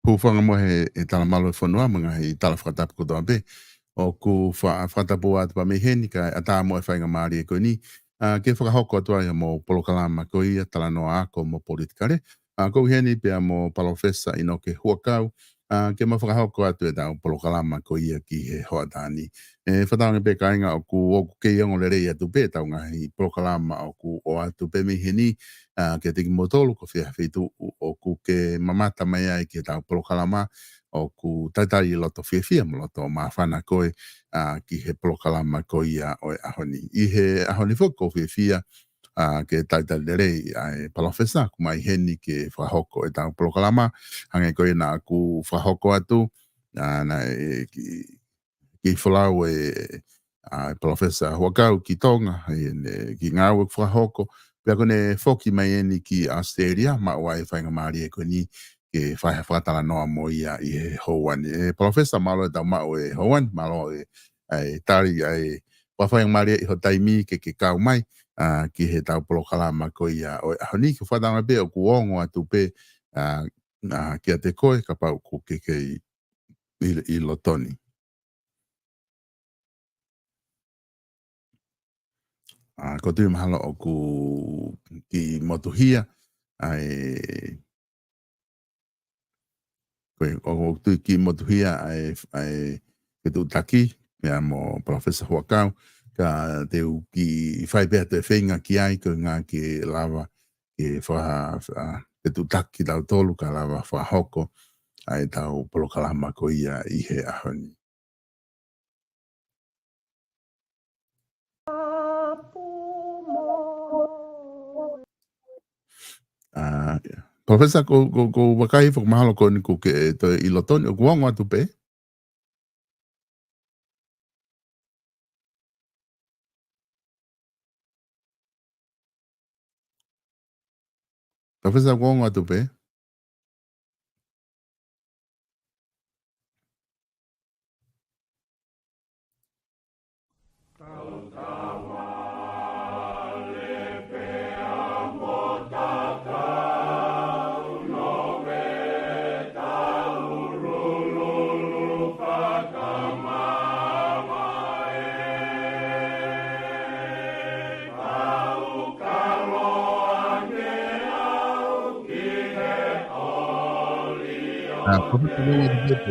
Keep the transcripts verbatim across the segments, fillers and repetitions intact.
Hūfanga mo e, e tala mālō e fonua, mo e ngaahi tala fakatapu kotoa pē. ʻOku fa-, fakatapu atu pē mei heni, kae ʻatā mo e faingamālie ko eni, ʻa, ke fakahoko atu ai mo e polokalama ko ia talanoa ako mo politikale. ʻA, ko eni pea mo Palōfesa ʻInoke Huʻakau, ʻa, ke ma fakahoko atu ʻetau polokalama ko ia ki he hoʻatā ni. ʻE, fakatauange pē kāinga ʻoku, ʻoku kei ongo lelei atu pē ʻetau ngaahi polokalama ʻoku ʻoatu pē mei heni, ʻa, kiate kimoutolu ko fē ha feituʻu ʻoku ke mamata mai ai ki heʻetau polokalama, ʻoku talitali loto fiefia mo loto māfana koe, ʻa, ki he polokalama ko ia ʻo e ʻaho ni. ʻI he ʻaho ni foki ʻoku ou fiefia, ʻa, ke talitali lelei ʻa e Palōfesa ʻoku mai heni ke fakahoko ʻetau polokalama, hangē ko ia naʻa ku fakahoko atu, ʻa, naʻe ki, ki folau e, ʻa, Palōfesa Huʻakau ki Tonga, ʻi heʻene kiʻi ngāue ʻoku fakahoko, pea ko ʻene foki mai eni ki ʻAositelēlia, maʻu ai e faingamālie ko eni ke fai ha fakatalanoa mo ia ʻi he houa ni. ʻE, Palōfesa, mālō e tau maʻu e houa ni, mālō e, e tali, ʻa e, faingamālie ʻi ho taimi ke ke kau mai, ʻa, ki heʻetau polokalama ko ia ʻo e ʻaho ni, ke fakatauange pē ʻoku ongo atu pē, ʻa, ʻa, kiate koe kapau ʻoku ke kei ʻi, ʻi loto ni. ʻA, ʻoku ou tui mahalo ʻoku kiʻi motuhia, ʻa e, ko e, ʻoku ou tui kiʻi motuhia ʻa e, ʻa e fetuʻutaki, pea mo Palōfesa Huʻakau, ka te u kiʻi fai pē ha toe feinga ki ai, ko e ʻuhinga ke lava ke fa-, fa-, fetuʻutaki tautolu ka lava fakahoko ʻa ʻetau polokalama ko ia ʻi he ʻaho ni. ʻA, ʻio. Palōfesa, ko, ko, ko e vakai fakamahalo ko eni ʻoku ke toe ʻi loto ni, ʻoku ongo atu pē? Palōfesa, ʻoku ongo atu pē? Ah, ko e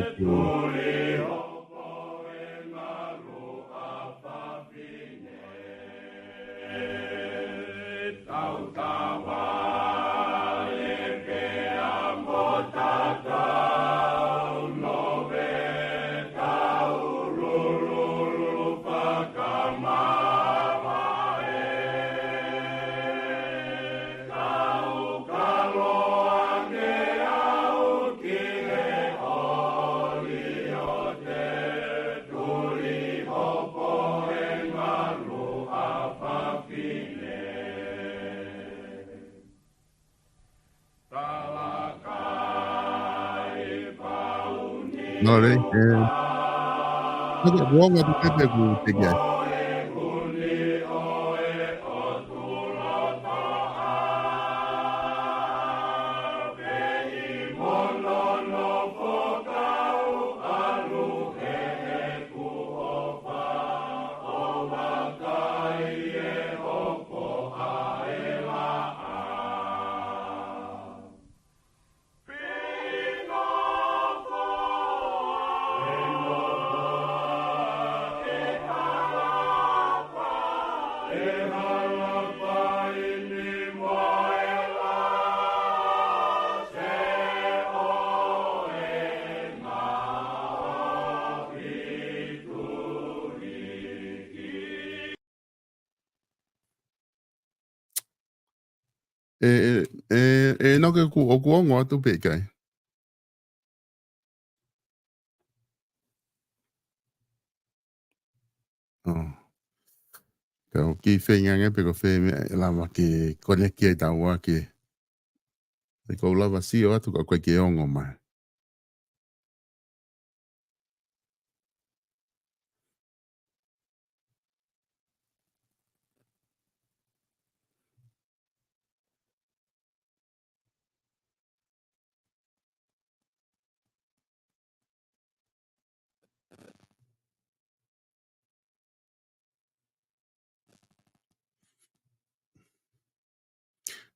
Mālō, ē, ē, ʻoku ongo atu pē, pea ʻoku teʻeki ai. ʻE, ʻe, ʻe, ʻe, ʻEnoke, ʻoku, ʻoku ongo atu pē ʻikai? ʻŌ. Ka ʻoku kiʻi feinga ange pē ko fē meʻa ʻe lava ke koneki ai taua ke, ʻe ʻikai ke u lava sio atu ka ʻoku ʻikai ke ongo mai.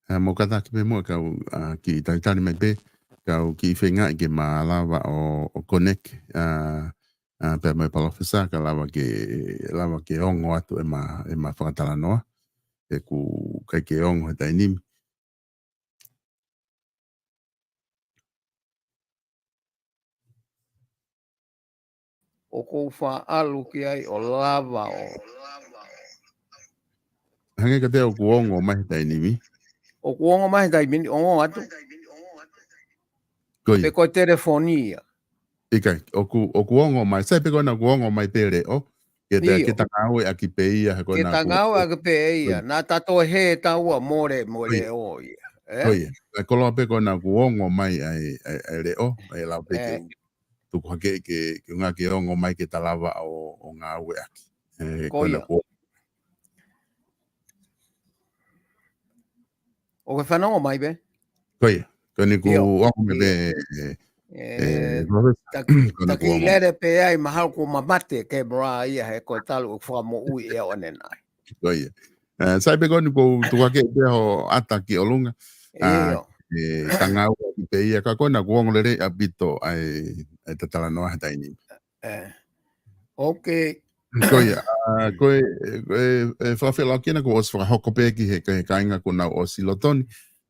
ʻA, mou kātaki pē muʻa kau, ʻa, kiʻi talitali mai pē, kau kiʻi feingaʻi ke ma lava ʻo, ʻo connect, ʻa, ʻa, pea mo e palōfesa ka lava ke, lava ke ongo atu ʻema, ʻema fakatalanoa. ʻOku ʻikai ke ongo he taimi ni. ʻOku ou faʻa ʻalu ki ai ʻo lava ʻo. Hangē kiate au ʻoku ongo mai he taimi ni. ʻOku ongo mai he taimi ni, ongo atu. Ko ia. Pe ko e telefoni ia. ʻIkai, ʻoku, ʻoku ongo mai. Sai pē ko ena ʻoku ongo mai pē leʻo. Ke ta, ʻIo. Ke ta ngāueʻaki pē ia, he ko ena ʻoku. Ke ta ngāueʻaki pē ia. Ko ia. Naʻa ta toe hē taua mole, mole. Ko ia. ʻO ia. Ē? Ko ia. ʻA e koloa pē ko ena ʻoku ongo mai ʻa e, ʻa e, ʻa e leʻo, ʻa e lau pē ke. Ē. Tuku hake ke, ke ʻuhinga ke ongo mai ke ta lava ʻo, ʻo ngāueʻaki. Ē, ko ia. Ko ena ʻoku. ʻOku ke fanongo mai pē? Ko ia. Ko eni ʻoku ʻIo. Ongo mai pē, ʻIo. ʻE, ʻe, ʻe, Professor. Ta, ko ena ta ʻoku kiʻi ongo. Lele pē ai mahalo kuo mamate ke mora ia he ko e talu ʻoku fakamoʻui ʻe ʻo ʻanenai. Ko ia. ʻE, sai pē ko eni ʻoku tuku hake pē hoʻo ʻata ki ʻolunga. ʻA, ʻIo. ʻE, ta ngāueʻaki pē ia ka ko ena ʻoku ongo lelei ʻaupito ʻa e, ʻa e talanoa he taimi ni. ʻE. ʻOku. Ko ia, ʻa, ko e, ʻe, ʻe, ʻe fakafeʻiloaki ena kuo ʻosi fakahoko pē ki he, ki he kāinga kuo nau ʻosi lolotonga,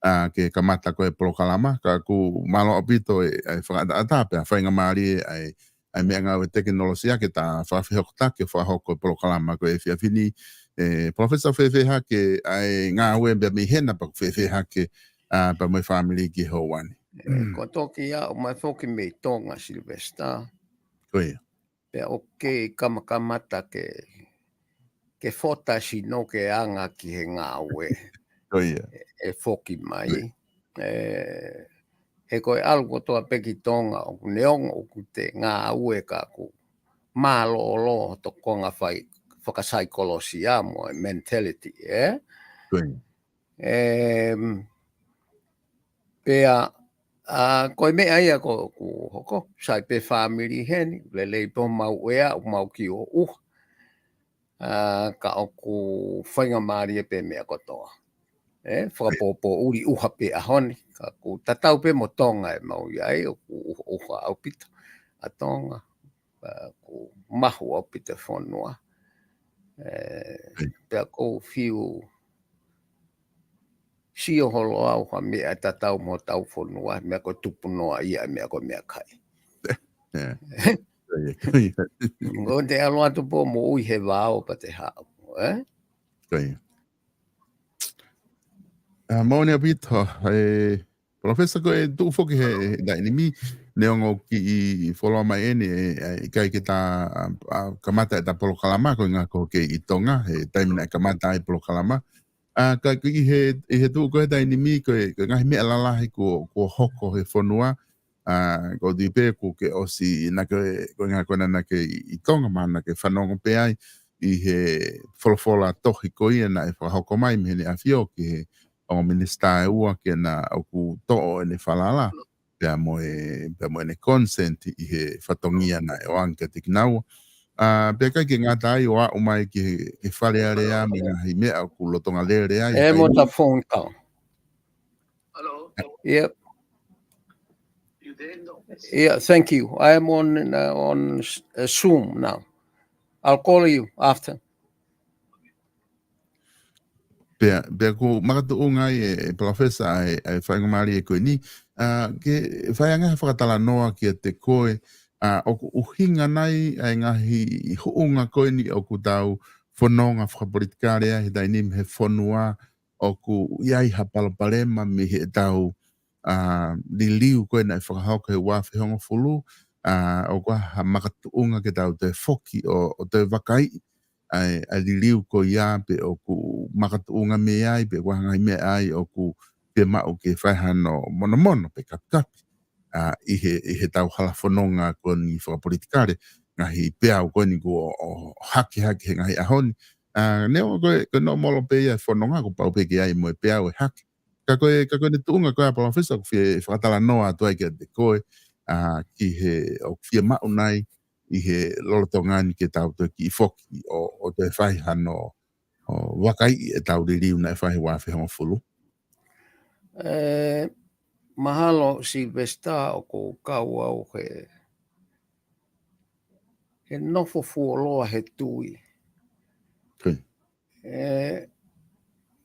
ʻa, ke kamata ko e polokalama, ka ʻoku mālō ʻaupito ʻa e, ʻa e fakaʻataʻatā pea faingamālie ʻa e, ʻa e meʻangāue tekinolosia ke ta fakafehokotaki ʻo fakahoko e polokalama ko e efiafi ni, ʻe, Professor, fēfē hake ʻa e ngāue pea mei hena pea ʻoku fēfē hake, ʻa, pea mo e fāmili ki he houa ni. ʻE, ko e toki aʻu mai foki mei Tonga, Sylvester. Ko ia. Pea ʻoku kei kamakamata ke, ke fota sino ke anga ki he ngāue. Ko ia. ʻE, ʻe foki mai. Ko ia. ē, he ko e ʻalu kotoa pē ki Tonga ʻoku neongo ʻoku te ngāue ka ʻoku mālōlō hoto konga fai fakasaikolosia mo e mentality, ē? Pea, ʻa, ko e meʻa ia ko, ʻoku hoko, sai pē fāmili heni, lelei pē homau ʻea, ʻoku mau ki ʻo ʻuha. ʻA, ka ʻoku faingamālie pē meʻa kotoa. ʻE, fakapōpōʻuli ʻuha pē ʻaho ni, ka ʻoku tatau pē mo Tonga ʻemau ʻi ai, ʻoku ʻuha, ʻuha ʻaupito ʻa Tonga, ʻa, ʻoku mahu ʻaupito e fonua. ʻE, pea ʻoku ou fiu sio holo au ha meʻa tatau mo hotau fonua, meʻa ko e tupunoa ia, meʻa ko e meʻakai. ʻIo, ʻio, ʻio. ʻO te ʻalu atu pē ʻo moʻui he vao pea te haʻu, ē? ʻIo. ʻA, moʻoni ʻaupito, ē, Palōfesa, ko e tuʻu foki he, he taimi ni, neongo ʻoku kiʻi fuoloa mai eni, ē, ʻe, ʻikai ke ta, ʻa, ʻa, kamata ʻeta polokalama, ko e ʻuhinga ko e kei ʻi Tonga, he taimi naʻe kamata ai e polokalama. ʻA, ka ʻi he, ʻi he tuʻu ko ē he taimi ni, ko e, ko e ngaahi meʻa lalahi kuo, kuo hoko he fonua, ʻa, ʻoku ou tui pē kuo ke ʻosi naʻa ke, ko e ʻuhinga ko ena naʻa ke ʻi, ʻi Tonga, mahalo naʻa ke fanongo pē ai ʻi he folofola tohi ko ia naʻe fakahoko mai mei Heʻene ʻAfio ki he ongo minisitā ʻe ua ke na ʻoku toʻo ʻene falala, pea mo e, pea mo ʻene consent ʻi he fatongia naʻe ʻoange kiate kinaua. ʻA, pea ʻikai ke ngata ai ʻo aʻu mai ki he, ki he Fale Alea mo e ngaahi meʻa ʻoku lolotonga lele ai. ʻE, mo ta phone call. Hello. Yep. Yeah, thank you. I am on, uh, on s-, uh, Zoom now. I'll call you after. Pea, pea ʻoku makatuʻunga ai ē, ē Palōfesa ʻa e, ʻa e faingamālie ko eni, ʻa, ke fai ange ha fakatalanoa kiate koe, ʻa, ʻoku ʻuhinga nai ʻa e ngaahi huʻunga ko eni ʻoku tau fononga fakapolitikale ai he taimi ni he fonua, ʻoku ʻi ai ha palopalema mei heʻetau, ʻa, liliu ko ē naʻe fakahoko he ua afe hongofulu, ʻa, ʻoku ʻi ai ha makatuʻunga ke tau toe foki ʻo, ʻo toe vakaiʻi ʻa e, ʻa e liliu ko ia pe ʻoku makatuʻunga mei ai, pe ʻoku ʻi ai ha ngaahi meʻa ai ʻoku fiemaʻu ke fai hano monomono pe kapikapi, ʻa, ʻi he, ʻi heʻetau hala fononga ko eni fakapolitikale, ngaahi peau ko eni kuo ʻo, ʻo hakehake he ngaahi ʻaho ni. ʻA, neongo ko e, ko e nōmolo pē ia e fononga, kuo pau pē ke ʻi ai mo e peau ʻe hake. Ka ko e, ka ko ʻene tuʻunga ko ē ʻa Palōfesa ʻoku fie fakatalanoa atu ai kiate koe, ʻa, ki he ʻoku fiemaʻu nai ʻi he lolotonga ni ke tau toe kiʻi foki ʻo, ʻo toe fai hano, ʻo vakaiʻi ʻetau liliu naʻe fai he ua afe hongofulu. ʻE, mahalo Sylvester ʻoku ou kau au he, he nofo fuoloa he tui. Ko ia. ʻE,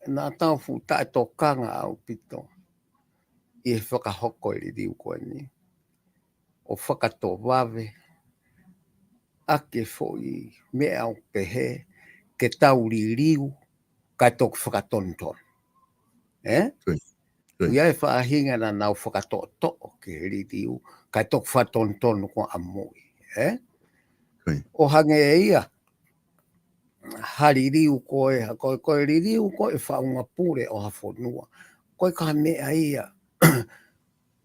naʻa tau fuʻu taʻetokanga ʻaupito ʻi he fakahoko e liliu ko eni ʻo fakatovave ʻaki e foʻi meʻa ʻoku pehē ke tau liliu kae toki fakatonutonu. ʻE? Ko ia. Ko ia. ʻOku ʻi ai e faʻahinga naʻa nau fakatoʻotoʻo ki he liliu kae toki fakatonutonu ko ē ʻamui. ʻE? Ko ia. ʻO hangē ia ha liliu ko ē, ha ko e, ko e liliu ko ē faʻunga pule ʻo ha fonua. Ko e ka meʻa ia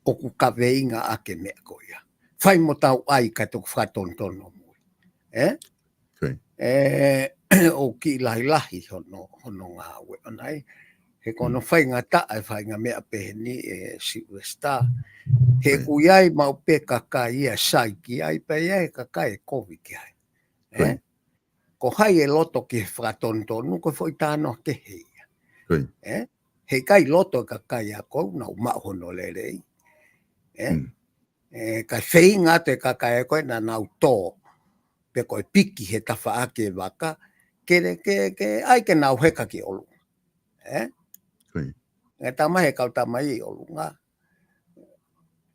ʻoku kaveinga ʻaki e meʻa ko ia. Fai mo tau ʻai kae toki fakatonutonu ʻamui. ʻE? Ko ia. ʻE, ʻoku kiʻi lahilahi hono, hono ngāue ʻona ai. He ko hono, mm, faingataʻa e faʻahinga meʻa pehē ni ʻe Sylvester. He, ko ia, ʻoku ʻi ai maʻu pē kakai ia ʻe sai ki ai, pea ʻi ai e kakai ʻe kovi ki ai. ʻE? Ko ia. Ko hai ʻe loto ki he fakatonutonu, ko e foʻi talanoa kehe ia. Ko ia. ʻE? Heʻikai loto e kakai ako ʻoku nau maʻu hono lelei. ʻE? Mm. ʻE, kae feinga atu e kakai ko ē naʻa nau tō, pe ko e piki he tafaʻaki e vaka, ke, ke, ke ʻai ke nau heka ki ʻolunga. ʻE? Ko ia. Ngaahi tamai he kau tamai ʻi ʻolunga.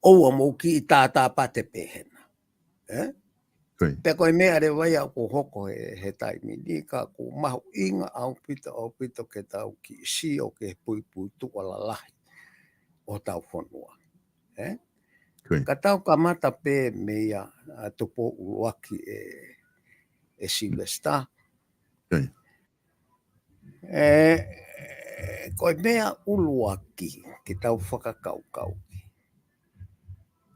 ʻOua mou kiʻi tātāpate pehē na. ʻE? Ko ia. Pea ko e meʻa leva ia ʻoku hoko he, he taimi ni ka ʻoku mahuʻinga ʻaupito, ʻaupito ke tau kiʻi sio ki he puipuituʻa lalahi ʻo hotau fonua. ʻE? Ko ia. Ka tau kamata pē mei a, ʻa Tupou ʻUluaki ē, ē Sylvester. Ko ia. ʻE, Ko e meʻa ʻuluaki ke tau fakakaukau.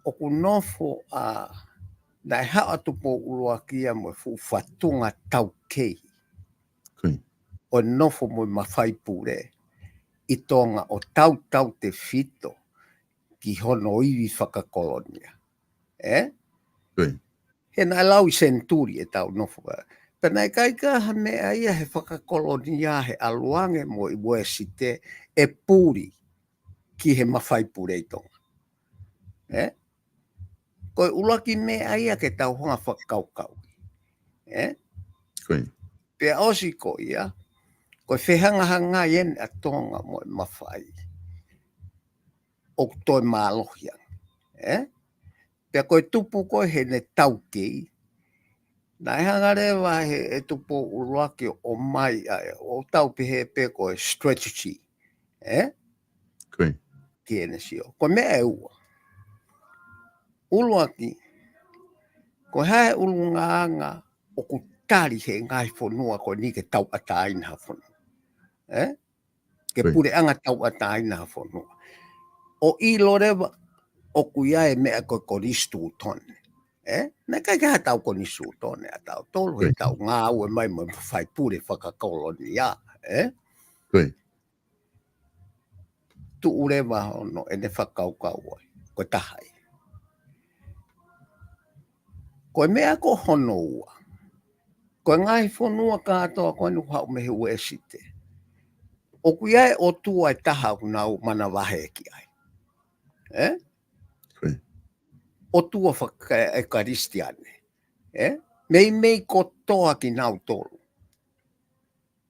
ʻOku nofo ʻa, naʻe haʻu ʻa Tupou ʻUluaki ia mo e fuʻu fatunga taukei. ʻO nofo mo e mafai pule ʻi Tonga ʻo tautautefito ki hono ivi fakakolonia. ʻE? He naʻe lau ʻi senituli ʻetau nofo. Pea naʻe ʻikai ke ʻi ai ha meʻa ia he fakakolonia he ʻalu ange mo e ʻunivēsiti ʻe puli ki he mafai pule ʻi Tonga. ʻE? Ko e ʻuluaki meʻa ia ke tau hanga fakakaukau. ʻE? Pea ʻosi ko ia, ko e fehangahangai eni ʻa Tonga mo e mafai ʻoku toe mālohi ange. ʻE? Pea ko e tupu ko ē heʻene taukei, naʻe hanga leva he, he Tupou ʻUluaki ʻo ʻomai ʻa e, ʻo tau pehē pē ko e strategy. ʻE? Ki heʻene sio. Ko e meʻa ʻe ua. ʻUluaki, ko e hā e ʻulungaanga ʻoku tali he ngaahi fonua ko eni ke tauʻatāina ha fonua. ʻE? Ke puleʻanga tauʻatāina ha fonua. ʻO ʻilo leva ʻoku ʻi ai e meʻa ko e konisitūtone. ʻE? Naʻe ʻikai ke ʻi ai hatau konisitūtone ʻatautolu, he tau ngāue mai mo e mafai pule fakakolonia. ʻE? Tuʻu leva hono ʻene fakakaukau ai. Ko e taha ia. Ko e meʻa ko hono ua. Ko e ngaahi fonua kātoa ko eni ʻoku haʻu mei he ʻunivēsiti. ʻOku ʻi ai e ʻotua ʻe taha ʻoku nau manavahē ki ai. ʻE? ʻOtua faka-, ʻe Kalisitiane. ʻE? Meimei kotoa kinautolu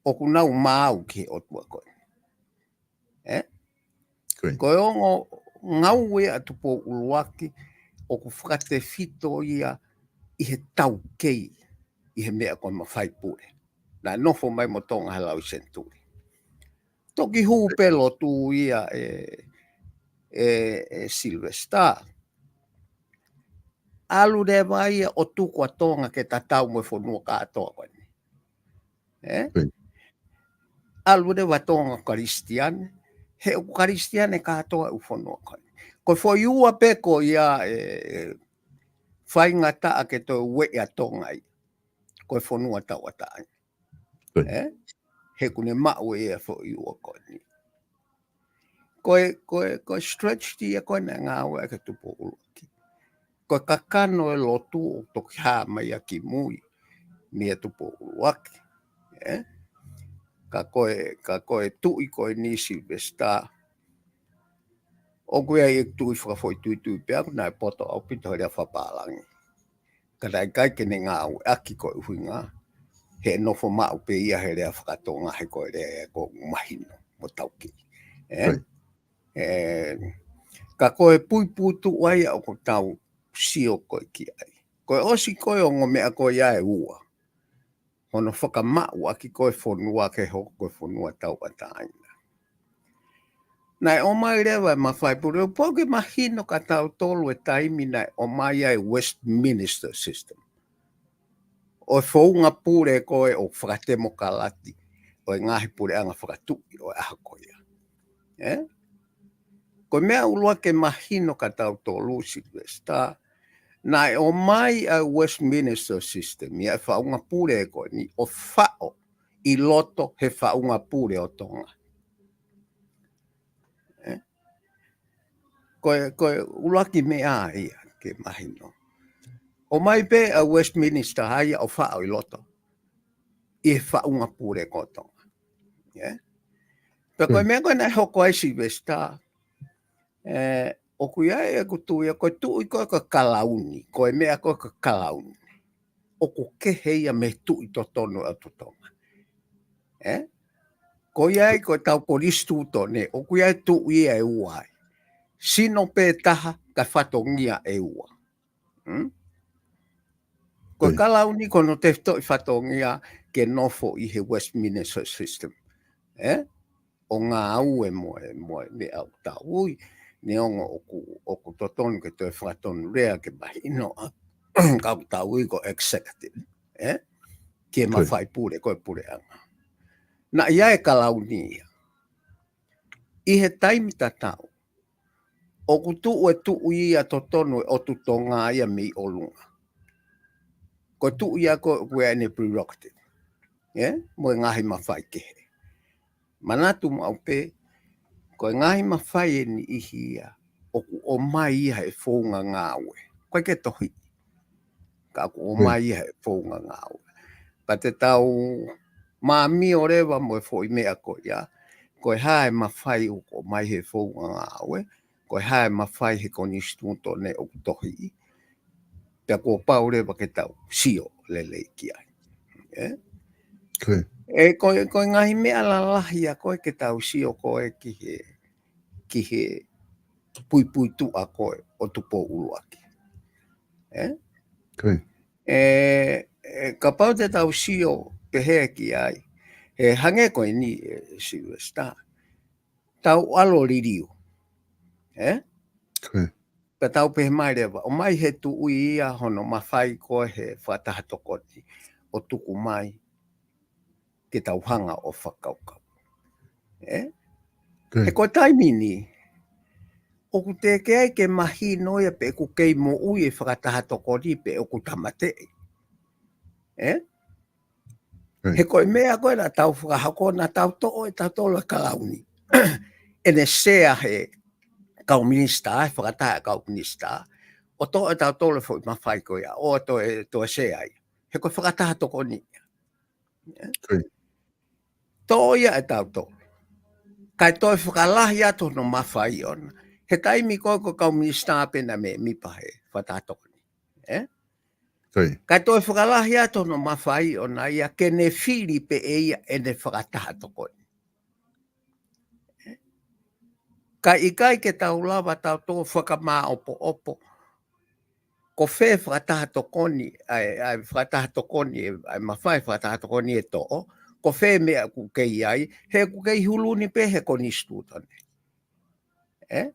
ʻoku nau maau ki he ʻotua ko eni. ʻE? Ko e ongo ngāue ʻa Tupou ʻUluaki ʻoku fakatefito ia ʻi he taukei ʻi he meʻa ko e mafai pule. Naʻe nofo mai mo Tonga he lau ʻi senituli. Toki hū pē lotu ia ʻe, ʻe, ʻe Sylvester. ʻAlu leva ia ʻo tuku ʻa Tonga ke tatau mo e fonua kātoa ko eni. ʻE? ʻAlu leva Tonga Kalisitiane, he ʻoku Kalisitiane kātoa e ʻū fonua ko eni. Ko e foʻi ua pē ko ia ʻe faingataʻa ke toe ueʻi ʻa Tonga ia. Ko e fonua tauʻatāina. ʻE? He ʻoku ne maʻu e foʻi ua ko eni. Ko e, ko e, ko e strategy ia ko ē naʻe ngāueʻaki ʻe Tupou ʻUluaki. Ko e kakano e lotu ʻoku toki hā mai ia ki mui meia Tupou ʻUluaki. ʻE? Ka ko e, ka ko e tuʻi ko eni Sylvester. ʻOku ʻi ai e tuʻi fakafoʻituitui pea ʻoku nau poto ʻaupito he lea fakapālangi. Ka naʻe ʻikai ke ne ngāueʻaki koeʻuhinga he nofo maʻu pē ia he lea fakatonga he ko e lea ia ʻoku mahino mo taukei. ʻE? ʻE, ka ko e puipuituʻa ia ʻoku tau sio ko ē ki ai. Ko e ʻosi ko ē ongo meʻa ko ia ʻe ua. Hono fakamaʻu ʻaki ko e fonua ke hoko ko e fonua tauʻatāina. Naʻe ʻomai leva e mafai pule, ʻoku pau ke mahino kia tautolu e taimi naʻe ʻomai ai e Westminster system. ʻO e founga pule ko ē ʻo fakatemokalati, ʻo e ngaahi puleʻanga fakatuʻi ʻo e ʻaho ko ia. ʻE? Ko e meʻa ʻuluaki ke mahino kia tautolu Sylvester, naʻe ʻomai ʻa e Westminster system, ia e faunga pule ko eni ʻo faʻo ʻi loto he faunga pule ʻo Tonga. ʻE? Ko e, ko e ʻuluaki meʻa ia ke mahino. ʻOmai pē ʻa e Westminster ʻa ia ʻo faʻo ʻi loto ʻi he faunga pule ko Tonga. ʻE? Pea ko e meʻa ko ē naʻe hoko ai Sylvester, ʻe, ʻoku ʻi ai ʻeku tui ia ko e tuʻi ko ē ko e kalauni, ko e meʻa ko ē ko e kalauni. ʻOku kehe ia mei he tuʻi totonu ʻa Tonga. ʻE? Ko ia ai ko e tau konisitūtone, ʻoku ʻi ai tuʻi ia ʻe ua ai. Sino pē taha ka fatongia ʻe ua. Hmm? Ko e kalauni ko hono tefitoʻi fatongia ke nofo ʻi he Westminster system. ʻE? ʻO ngāue mo e, mo e meʻa ʻoku tau ui, neongo ʻoku, ʻoku totonu ke toe fakatonu lea ke mahino ʻa, ka ʻoku tau ui ko e executive. ʻE? Ke mafai pule, ko e puleʻanga. Naʻe ʻi ai e kalauni ia. ʻI he taimi tatau, ʻoku tuʻu e tuʻi ia totonu e ʻotu Tonga ia mei ʻolunga. Ko e tuʻi ia ko ē ʻoku ʻi ai ʻene prerogative, ē? Mo e ngaahi mafai kehe. Manatu maʻu pē, ko e ngaahi mafai ʻe niʻihi ia ʻoku ʻomai ia he founga ngāue. ʻOku ʻikai ke tohi, ka ʻoku ʻomai ia he founga ngāue. Pea te tau māmio leva mo e foʻi meʻa ko ia, ko e hā e mafai ʻoku ʻomai he founga ngāue, ko e hā e mafai he konisitūtone ʻoku tohi, pea kuo pau leva ke tau sio lelei ki ai. Ē? Ko ia. Ē, ko e, ko e ngaahi meʻa lalahi ia ko ē ke tau sio ko ē ki he, ki he puipuituʻa ko ē ʻo Tupou ʻUluaki. Ē? Ko ia. Ē, ē, kapau te tau sio pehē ki ai, ē, hangē ko eni, ē, Sylvester, tau ʻalu ʻo liliu. Ē? Ko ia. Pea tau pehē mai leva, ʻomai he tuʻi ia hono mafai ko ē he fakataha tokoni ʻo tuku mai ke tau hanga ʻo fakakaukau. Ē? Ko ia. He ko e taimi ni, ʻoku teʻeki ai ke mahino ia pe ʻoku kei moʻui e fakataha tokoni pe ʻoku tāmateʻi. Ē? Ko ia. He ko e meʻa ko ē naʻa tau fakahoko, naʻa tau toʻo ʻe tautolu e kalauni ʻene sea he kau minisitā, he fakataha e kau minisitā, ʻo toʻo ʻe tautolu e foʻi mafai ko ia, ʻo toe, toe sea ia. He ko e fakataha tokoni ia. Ē? Ko ia. Toʻo ia ʻe tautolu. Kae toe fakalahi atu hono mafai ʻona. He taimi ko ē ko e kau minisitā pē naʻe mēmipa he fakataha tokoni. Ē? Ko ia. Kae toe fakalahi atu hono mafai ʻona ia ke ne fili pē ʻe ia ʻene fakataha tokoni. Ka ʻikai ke tau lava tautolu fakamāʻopoʻopo ko fē fakataha tokoni, ʻa e, ʻa e fakataha tokoni, ʻa e mafai fakataha tokoni ʻe toʻo, ko fē meʻa ʻoku kei ai, he ʻoku kei huluni pē he konisitūtone. Ē?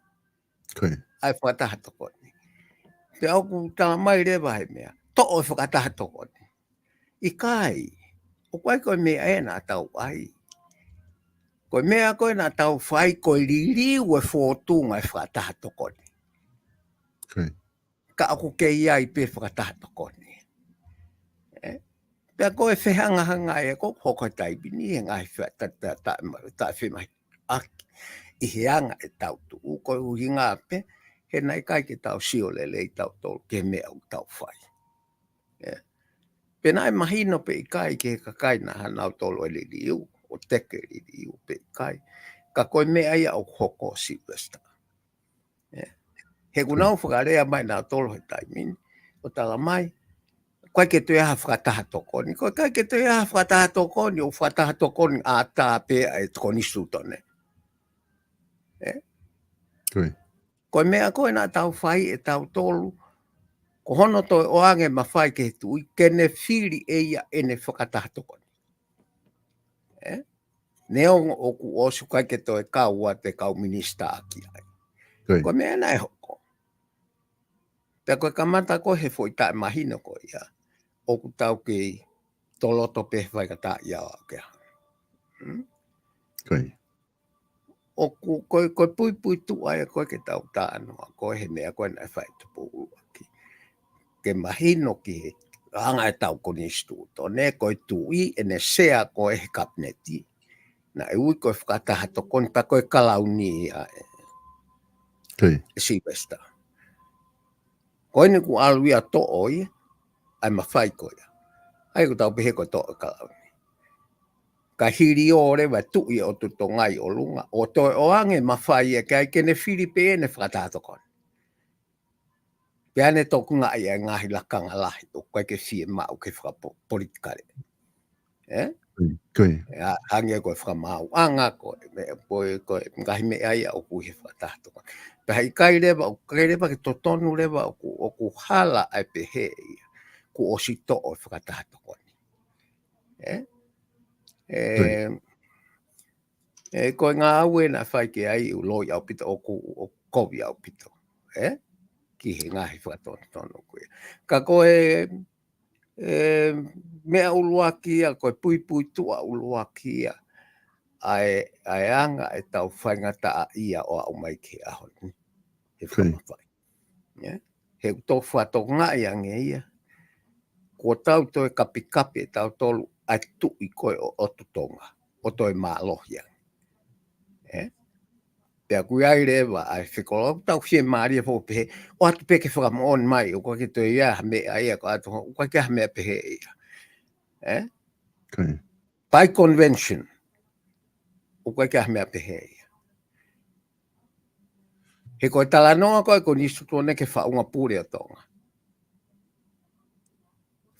Ko ia. ʻA e fakataha tokoni. Pea ʻoku talamai leva he meʻa, toʻo e fakataha tokoni. ʻIkai, ʻoku ʻikai ko e meʻa ē naʻa tau ʻai. Ko e meʻa ko ē naʻa tau fai ko e liliu e fōtunga e fakataha tokoni. Ko ia. Ka ʻoku kei ai pē fakataha tokoni. Ē? Pea ko e fehangahanga ē ʻoku hoko he taimi ni he ngaahi fea-, ta-, ta-, ta-, ta-, femahinoʻaki ʻi he anga ʻetau tuʻu, ko e ʻuhinga pē, he naʻe ʻikai ke tau sio lelei tautolu ki he meʻa ʻoku tau fai. Ē. Pe naʻe mahino pe ʻikai ki he kakai naʻa nau tolo e liliu, ʻo teke liliu pe ʻikai. Ka ko e meʻa ia ʻoku hoko Sylvester. Ē. He ʻoku nau fakalea mai nautolu he taimi ni, ʻo talamai, ʻoku ʻikai ke toe ʻi ai ha fakataha tokoni. ʻOku ʻikai ke toe ʻi ai ha fakataha tokoni, ʻo fakataha tokoni ʻatā pē ʻa e konisitūtone. Ē? Ko ia. Ko e meʻa ko ē naʻa tau fai ʻe tautolu, ko hono toe ʻoange mafai ki he tuʻi, ke ne fili ʻe ia ʻene fakataha tokoni. Ē? Neongo ʻoku ʻosi ʻikai ke toe kau atu e kau minisitā ki ai. Ko ia. Ko e meʻa naʻe hoko. Pea ko e kamata ko ē he foʻi taʻemahino ko ia, ʻoku tau kei toloto pē faingataʻaʻia ʻo aʻu ki ai. Hmm? Ko ia. ʻOku, ko e, ko e puipuituʻa ia ko ē ke tau talanoa ko ē he meʻa ko ē naʻe fai ʻe Tupou ʻUluaki. Ke mahino ki he anga ʻetau konisitūtone, ko e tuʻi ʻene sea ko ē he kapineti. Naʻe ui ko e fakataha tokoni pea ko e kalauni ia ē. Ko ia. ʻE Sylvester. Ko eni kuo ʻalu ia ʻo toʻo ia, ʻa e mafai ko ia. ʻA ia ʻoku tau pehē ko e toʻo e kalauni. Ka hili ʻo leva tuʻi ʻo tutongai ʻolunga, ʻo toe ʻoange mafai ia ki ai ke ne fili pē ʻene fakataha tokoni. Pea ne tokangaʻi ʻa e ngaahi lakanga lahi, ʻoku ʻikai ke fiemaʻu ke fakapo-, politikale. Ē? Ko ia. Ē, hangē ko e fakamaauʻanga, ko e meʻa, ko e, ko e ngaahi meʻa ia ʻoku ʻi he fakataha tokoni. Pea ʻikai leva, ʻoku ʻikai leva ke totonu leva, ʻoku, ʻoku hala ʻa e pehē ia. Kuo ʻosi toʻo e fakataha tokoni. Ē? Ē, ko ia. Ē, ko e ngāue naʻe fai ki ai ʻoku loi ʻaupito ʻoku, ʻoku kovi ʻaupito. Ē? Ki he ngaahi fakatonutonu ko ia. Ka ko e, ē, meʻa ʻuluaki ia, ko e puipuituʻa ʻuluaki ia. ʻa e, ʻa e anga ʻetau faingataʻaʻia ʻo aʻu mai ki he ʻaho ni. He fakamafai. He ʻoku tau fakatokangaʻi ange ia. Kuo tau toe kapikapi ʻe tautolu ʻa e tuʻi ko ē ʻo ʻOtu Tonga. ʻO toe mālohi ange. Pea ʻoku ʻi ai leva ʻa e fekoloa ʻoku tau fiemālie foʻou pehē. ʻOatu pē ke fakamoʻoni mai, ʻoku ʻikai ke toe ʻi ai ha meʻa ia, ko atu, ʻoku ʻikai ke ʻi ai ha meʻa pehē ia. By convention, ʻoku ʻikai ke ʻi ai ha meʻa pehē ia. He ko e talanoa ko ē ko Konisitūtone ki he faʻunga pule ʻo Tonga.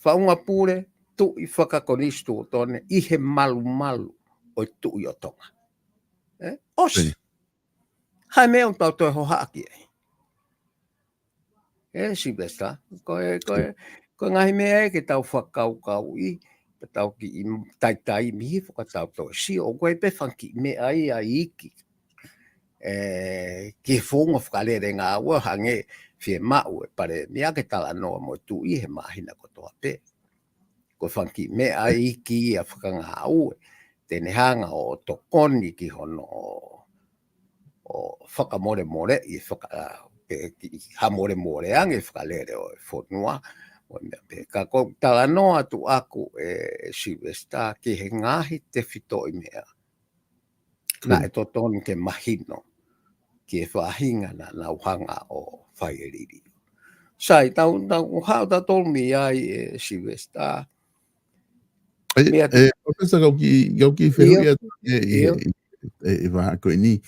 Faʻunga pule, tuʻi fakakonisitūtone ʻi he malumalu ʻo e tuʻi ʻo Tonga. ʻOsi. Hai meʻa ʻoku tau toe hohaʻa ki ai. ʻE Silivesitā, ko e, ko e, ko e ngaahi meʻa ia ke tau fakakaukauʻi, ke tau kiʻi taitai mihi fakatau toe sio, ʻoku ʻi ai pē fanga kiʻi meʻa ia iiki. ʻE, ki he founga fakalele ngāue hangē fiemaʻu ʻe Palēmia ke talanoa mo e tuʻi he māhina kotoa pē. Ko e fanga kiʻi meʻa iiki ia fakangāue, te ne hanga ʻo tokoni ki hono ʻo fakamolemoleʻi, faka-, pe ki ha molemole ange fakalele ʻo e fonua, ʻo e meʻa pē. Ka ko e talanoa atu ʻaku ʻe Silivesitā ki he ngaahi tefitoʻi meʻa. Naʻe totonu ke mahino ki he faʻahinga naʻa nau hanga ʻo fai e liliu. Sai, tau, tau haʻu tautolu mei ai ʻe Silivesitā. ʻE, Professor, kau kiʻi, kau kiʻi fehuʻi atu ʻe, ʻe, ʻe, ʻe vaha ko eni.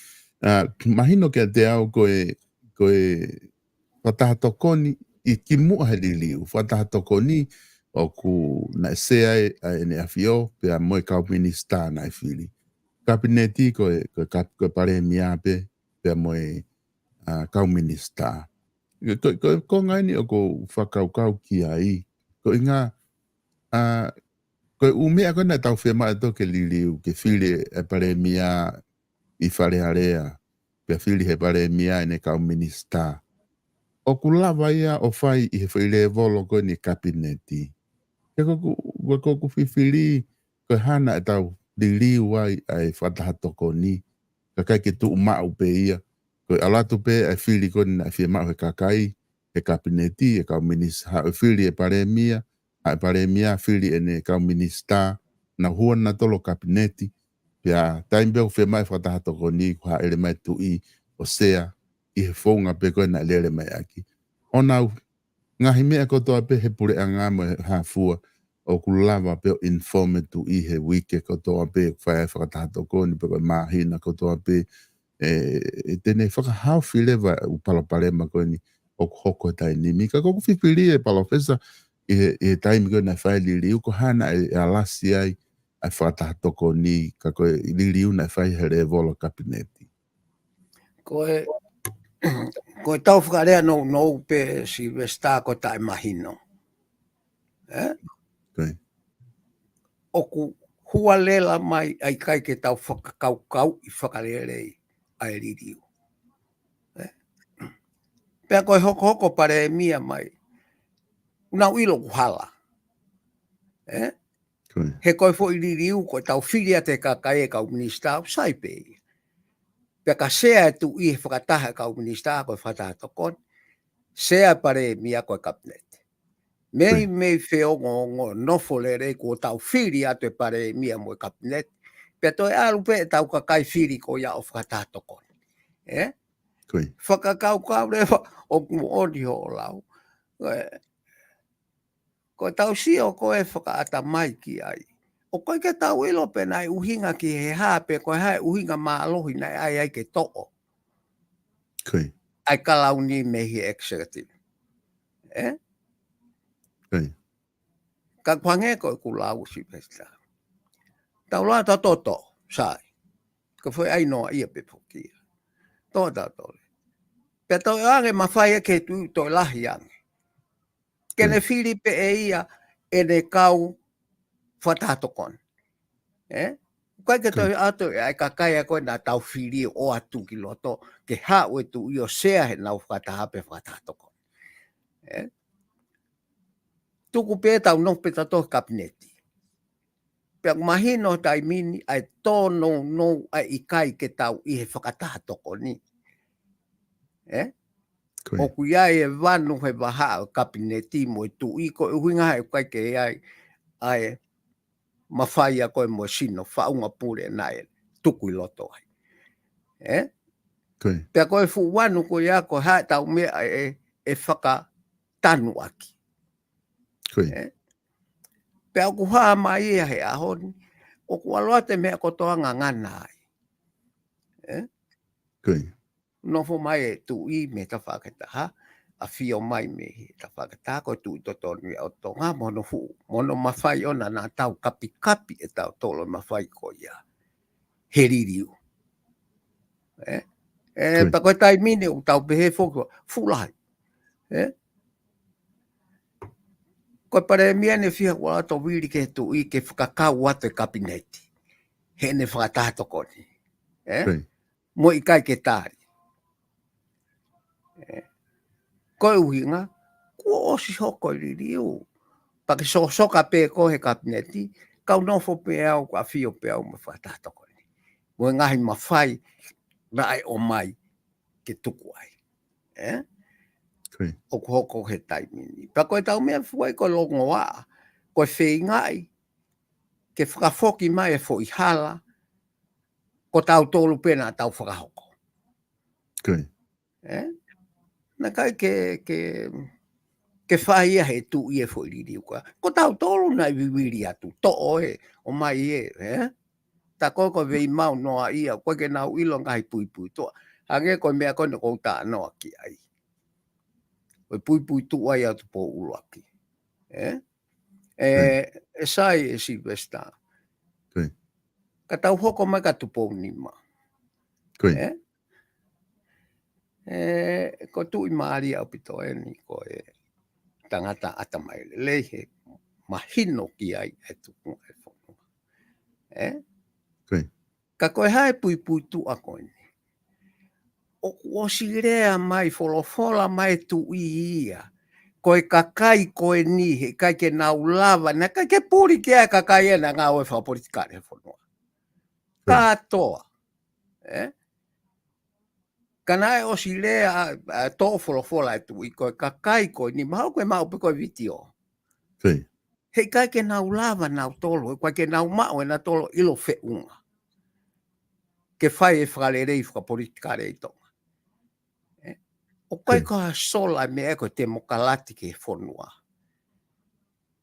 Mahino kiate au ko e, ko e fakataha tokoni ʻi kimuʻa he liliu. Fakataha tokoni ʻoku naʻe sea ai ʻa ʻEne ʻAfio, pea mo e kau minisitā naʻe fili. Kapineti ko e, ko e kap-, ko e Palēmia pē, pea mo e, ʻa, kau minisitā. Ko, ko, ko e konga eni ʻoku ou fakakaukau ki ai. Ko e ʻuhinga, ʻa, ko e ʻū meʻa ko ē naʻa tau fiemaʻu ʻe tautolu ke liliu, ke fili ʻe Palēmia ʻi Fale Alea, pea fili he Palēmia ʻene kau minisitā. ʻOku lava ia ʻo fai ʻi he foʻi lēvolo ko eni kapineti. He ko ʻeku, ko ʻeku fifili, ko e hā naʻa tau liliu ai ʻa e fakataha tokoni, kae ʻikai ke tuʻu maʻu pē ia. Ko e ʻalu atu pē ʻa e fili ko eni naʻe fiemaʻu he kakai, he kapineti, he kau minis-, haʻu e fili ʻe Palēmia, haʻu e Palēmia fili ʻene kau minisitā, nau hū ʻo nau tolo kapineti, pea taimi pē ʻoku fiemaʻu e fakataha tokoni, kuo hāʻele mai e tuʻi ʻo sea ʻi he founga pē ko ē naʻe lele mai ʻaki. ʻO nau ngaahi meʻa kotoa pē he puleʻanga mo e hā fua, ʻoku lava pē ʻo inform e tuʻi he uike kotoa pē ʻoku fai ai e fakataha tokoni pe ko e māhina kotoa pē, ʻe, ʻe te ne fakahaofi leva e ʻū palopalema ko eni ʻoku hoko he taimi ni. Ka ko ʻeku fifili ʻe Palōfesa ʻi he, ʻi he taimi ko ē naʻe fai e liliu, ko e hā naʻe alasi ai ʻa e fakataha tokoni, ka ko e liliu naʻe fai he lēvolo kapineti. Ko e, ko e tau fakalea nounou pē Silivesitā ko e taʻemahino. ʻE? ʻOku hualela mai ʻa e ʻikai ke tau fakakaukauʻi fakalelei ʻa e liliu. ʻE? Pea ko e hokohoko Palēmia mai, nau ʻilo ʻoku hala. ʻE? He ko e foʻi liliu, ko e tau fili atu e kakai e kau minisitā, ʻoku sai pē ia. Pea ka sea e tuʻi he fakataha e kau minisitā, ko e fakataha tokoni. Sea e Palēmia ko e kapineti. Mei, mei feongoongo nofo lelei kuo tau fili atu e Palēmia mo e kapineti. Pea toe ʻalu pē e tau kakai fili ko ia ʻo fakataha tokoni. ʻE? Fakakaukau leva ʻoku moʻoni hoʻo lau. Ko e tau sio ko e fakaʻatamai ki ai. ʻOku ʻikai ke tau ʻilo pe naʻe ʻuhinga ki he hā pe ko e hā e ʻuhinga mālohi naʻe ʻai ai ke toʻo ʻa e kalauni mei he executive. ʻE? Ka kuo hangē ko ʻeku lau Silivesitā. Tau lau tautolu, sai. Ko e foʻi ʻai noa ia pē foki ia. Toʻo tautolu. Pea toe ange mafai ʻe ke tuʻu toe lahi ange. Ke ne fili pē ʻe ia ʻene kau fakataha tokoni. ʻE? ʻIkai ke toe ʻatu ʻa e kakai ko ē naʻa tau fili ʻo ʻoatu ki loto, ke haʻu e tuʻi ʻo sea heʻenau fakataha pe fakataha tokoni. ʻE? Tuku pē tau nofo pē tautolu he kapineti. Pea ʻoku mahino he taimi ni ʻa e tōnounou ʻa e ʻikai ke tau ʻi he fakataha tokoni. Ē? Ko ia. ʻOku ʻi ai e vanu he vahaʻa ʻo e kapineti mo e tuʻi, ko e ʻuhinga he ʻikai ke ʻi ai ʻa e mafai ʻa ko ē mo e sino faʻunga pule naʻe tuku ʻi loto ai. Ē? Ko ia. Pea ko e fuʻu vanu ko ia ko e hā ʻetau meʻa ʻe, ʻe fakatanu ʻaki. Ko ia. Ē? Pea ʻoku hā mai ia he ʻaho ni, ʻoku ʻalu atu e meʻa kotoa ngangana ai. Ē? Ko ia. Nofo mai e tuʻi mei he tafaʻaki ʻe taha, ʻafio mai mei he tafaʻaki ʻe taha, ko e tuʻi totonu ia ʻo Tonga, mo hono fuʻu, mo hono mafai ʻona naʻa tau kapikapi ʻe tautolu e mafai ko ia he liliu. Ē? Ē, Ko ia. Pea ko e taimi ni ʻoku tau pehē foki, fuʻu lahi. Ē? Ko e palēmia naʻe fiha ʻo ʻalu atu ʻo vili ki he tuʻi ke fakakau atu e kapineti heʻene fakataha tokoni. Ē? Ko ia. Mo e ʻikai ke tali. Ē? Ko e ʻuhinga, kuo ʻosi hoko e liliu. Pea ke sosoka pē koe he kapineti, kau nofo pē au, kau ʻafio pē au mo e fakataha tokoni. Mo e ngaahi mafai naʻe ʻomai ke tuku ai. Ē? Ko ia. ʻOku hoko he taimi ni. Pea ko ʻetau meʻa fua ia ko e longoaʻa, ko e feingaʻi ke fakafoki mai e foʻi hala, ko tautolu pē naʻa tau fakahoko. Ko ia. Ē? Naʻe ʻikai ke, ke, ke fai ia he tuʻi e foʻi liliu ka. Ko tautolu naʻe vivili atu, toʻo ē, ʻomai ē, ē? Tā ko ē ko e veimau noa ia, ʻoku ʻikai ke nau ʻilo ngaahi puipuituʻa. Hangē ko e meʻa ko ē naʻa ku talanoa ki ai. Ko e puipuituʻa ia ʻo Tupou ʻUluaki. Ē? Ē, Ko ia. ʻE sai ē Sylvester. Ko ia. Ka tau hoko mai kia Tupounima. Ko ia. Ē? Ē, ko e tuʻi mālie ʻaupito eni, ko e tangata ʻatamai lelei he mahino ki ai e tuʻunga e fonua. Ē? Ko ia. Ka ko e hā e puipuituʻa ko eni? ʻOku ʻosi lea mai, folofola mai e tuʻi ia. Ko e kakai ko eni, he ʻikai ke nau lava, naʻe ʻikai ke puli ki ai e kakai ē naʻe ngāue fakapolitikale he fonua. Ko ia. Kātoa. Ē? Ka naʻe ʻosi lea ʻa, ʻa e tō folofola e tuʻi ko e kakai ko eni, mahalo ko e maʻu pē ko e vitiō. Ko ia. He ʻikai ke nau lava nautolu, he ʻikai ke nau maʻu ʻe nautolu ʻilo feʻunga ke fai e fakalelei fakapolitikale ʻi Tonga. Ē? ʻOku ʻikai Ko ia. ko ha sola e meʻa ko e temokalati ki he fonua.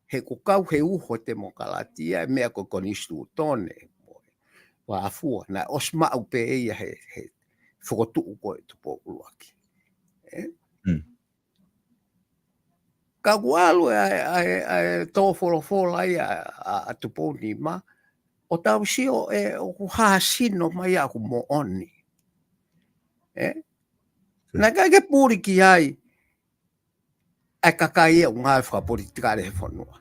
He ʻoku kau he uho e temokalati ia e meʻa ko e konisitūtone, mo e vāfua, naʻe ʻosi maʻu pē ia he, he fokotuʻu ko ē ʻe Tupou ʻUluaki. Ē? Mm. Ka ʻoku ʻalu ʻa e, ʻa e, ʻa e tō folofola ia ʻa, ʻa, ʻa Tupounima, ʻo tau sio ē ʻoku hā sino mai ia ʻoku moʻoni. Ē? Ko ia. Naʻe ʻikai ke puli ki ai ʻa e kakai ē ʻoku ngāue fakapolitikale he fonua.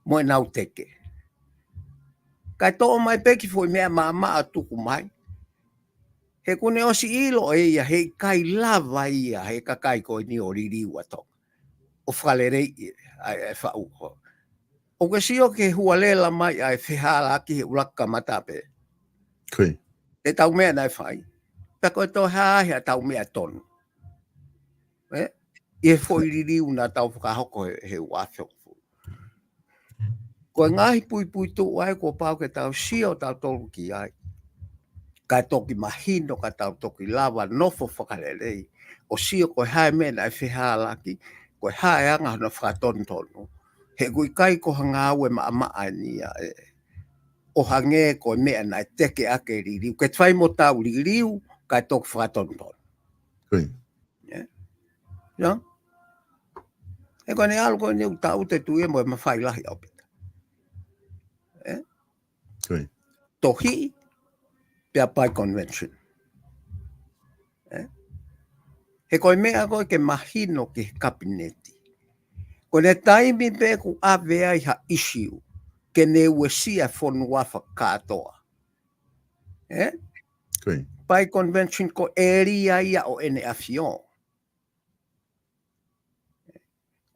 Mo ʻenau teke. Kae toʻo mai pē kiʻi foʻi meʻa maʻamaʻa ʻo tuku mai. He kuo ne ʻosi ʻilo ʻe ia, he ʻikai lava ia, he kakai ko eni ʻo liliu ʻa Tonga. ʻO fakaleleiʻi ʻa e, ʻa e faʻu. ʻOku ke sio ki he hualela mai ʻa e fehālaaki he ʻuluaki kamata pē. Ko ia. ʻEtau meʻa naʻe fai. Pea ko e toe hā he ʻetau meʻa tonu. Ē? ʻI he foʻi liliu naʻa tau fakahoko he, he ua afe hongofulu. Ko e ngaahi puipuituʻa ia kuo pau ke tau sio tautolu ki ai. Kae toki mahino, kae tau toki lava nofo fakalelei. ʻO sio ko e hā e meʻa naʻe fehālaaki, ko e hā e anga hono fakatonutonu. He ʻoku ʻikai ko ha ngāue maʻamaʻa eni ia ē. ʻO hangē ko e meʻa naʻe teke ʻaki e liliu. Ke fai mo tau liliu, kae toki fakatonutonu. Ko ia. Ē? Ia? He ko ʻene ʻalu ko eni ʻoku taʻutu e tuʻi ia mo e mafai lahi ʻaupito. Ē? Ko ia. Tohi, pea by convention. Ē? He ko e meʻa ko ē ke mahino ki he kapineti. Ko ʻene taimi pē ʻoku ʻave ai ha ʻisiū, ke ne uesia e fonua fakakātoa. Ē? Ko ia. By convention ko e ʻēlia ia ʻo ʻEne ʻAfio.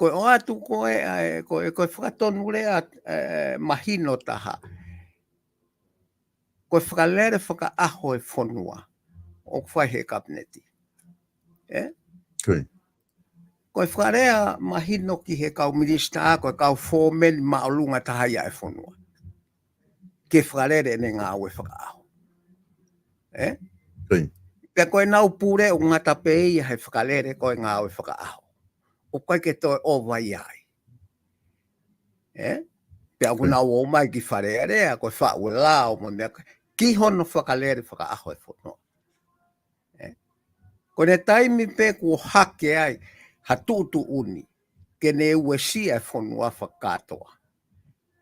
Ko e ʻoatu ko ē, ʻa e, ko e, ko e fakatonulea, ē, mahino taha. Ko e fakalele fakaʻaho e fonua ʻoku fai he kapineti. Ē? Ko e fakalea mahino ki he kau minisitā, ko e kau fōmeni māʻolunga taha ia e fonua, ke fakalele ʻene ngāue fakaʻaho. Ē? Pea ko ʻenau pule ʻoku ngata pē ia he fakalele ko e ngāue fakaʻaho. ʻOku ʻikai ke toe ʻova ia ai. Ē? Pea ʻoku nau ō mai ki Fale Alea, ko e faʻu e lao mo e meʻa, ki hono fakalele fakaʻaho e fonua. Ē? Ko e taimi pē kuo hake ai ha tuʻutuʻuni ke ne uesia e fonua fakakātoa,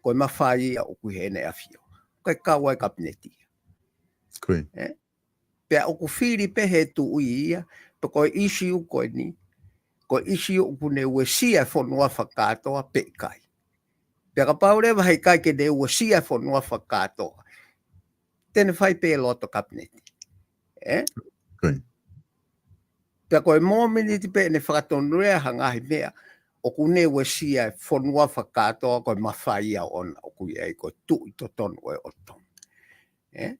ko e mafai ia ʻoku ʻi heʻene ʻafio. Ko e kau ai kapineti ia. Ē? Pea ʻoku fili pē he tuʻi ia, pe ko e ʻīsiu ko eni, ko e ʻīsiu ʻoku ne uesia e fonua fakakātoa pe ʻikai. Pea kapau leva he ʻikai ke ne uesia e fonua fakakātoa, te ne fai pē loto kapineti. Ē? Pea ko e mōmeniti pē ʻene fakatonulea ha ngaahi meʻa ʻoku ne uesia e fonua fakakātoa, ko e mafai ia ʻoʻona ʻoku ʻi ai, ko e tuʻi totonu ʻo e ʻOtu Tonga. Ē?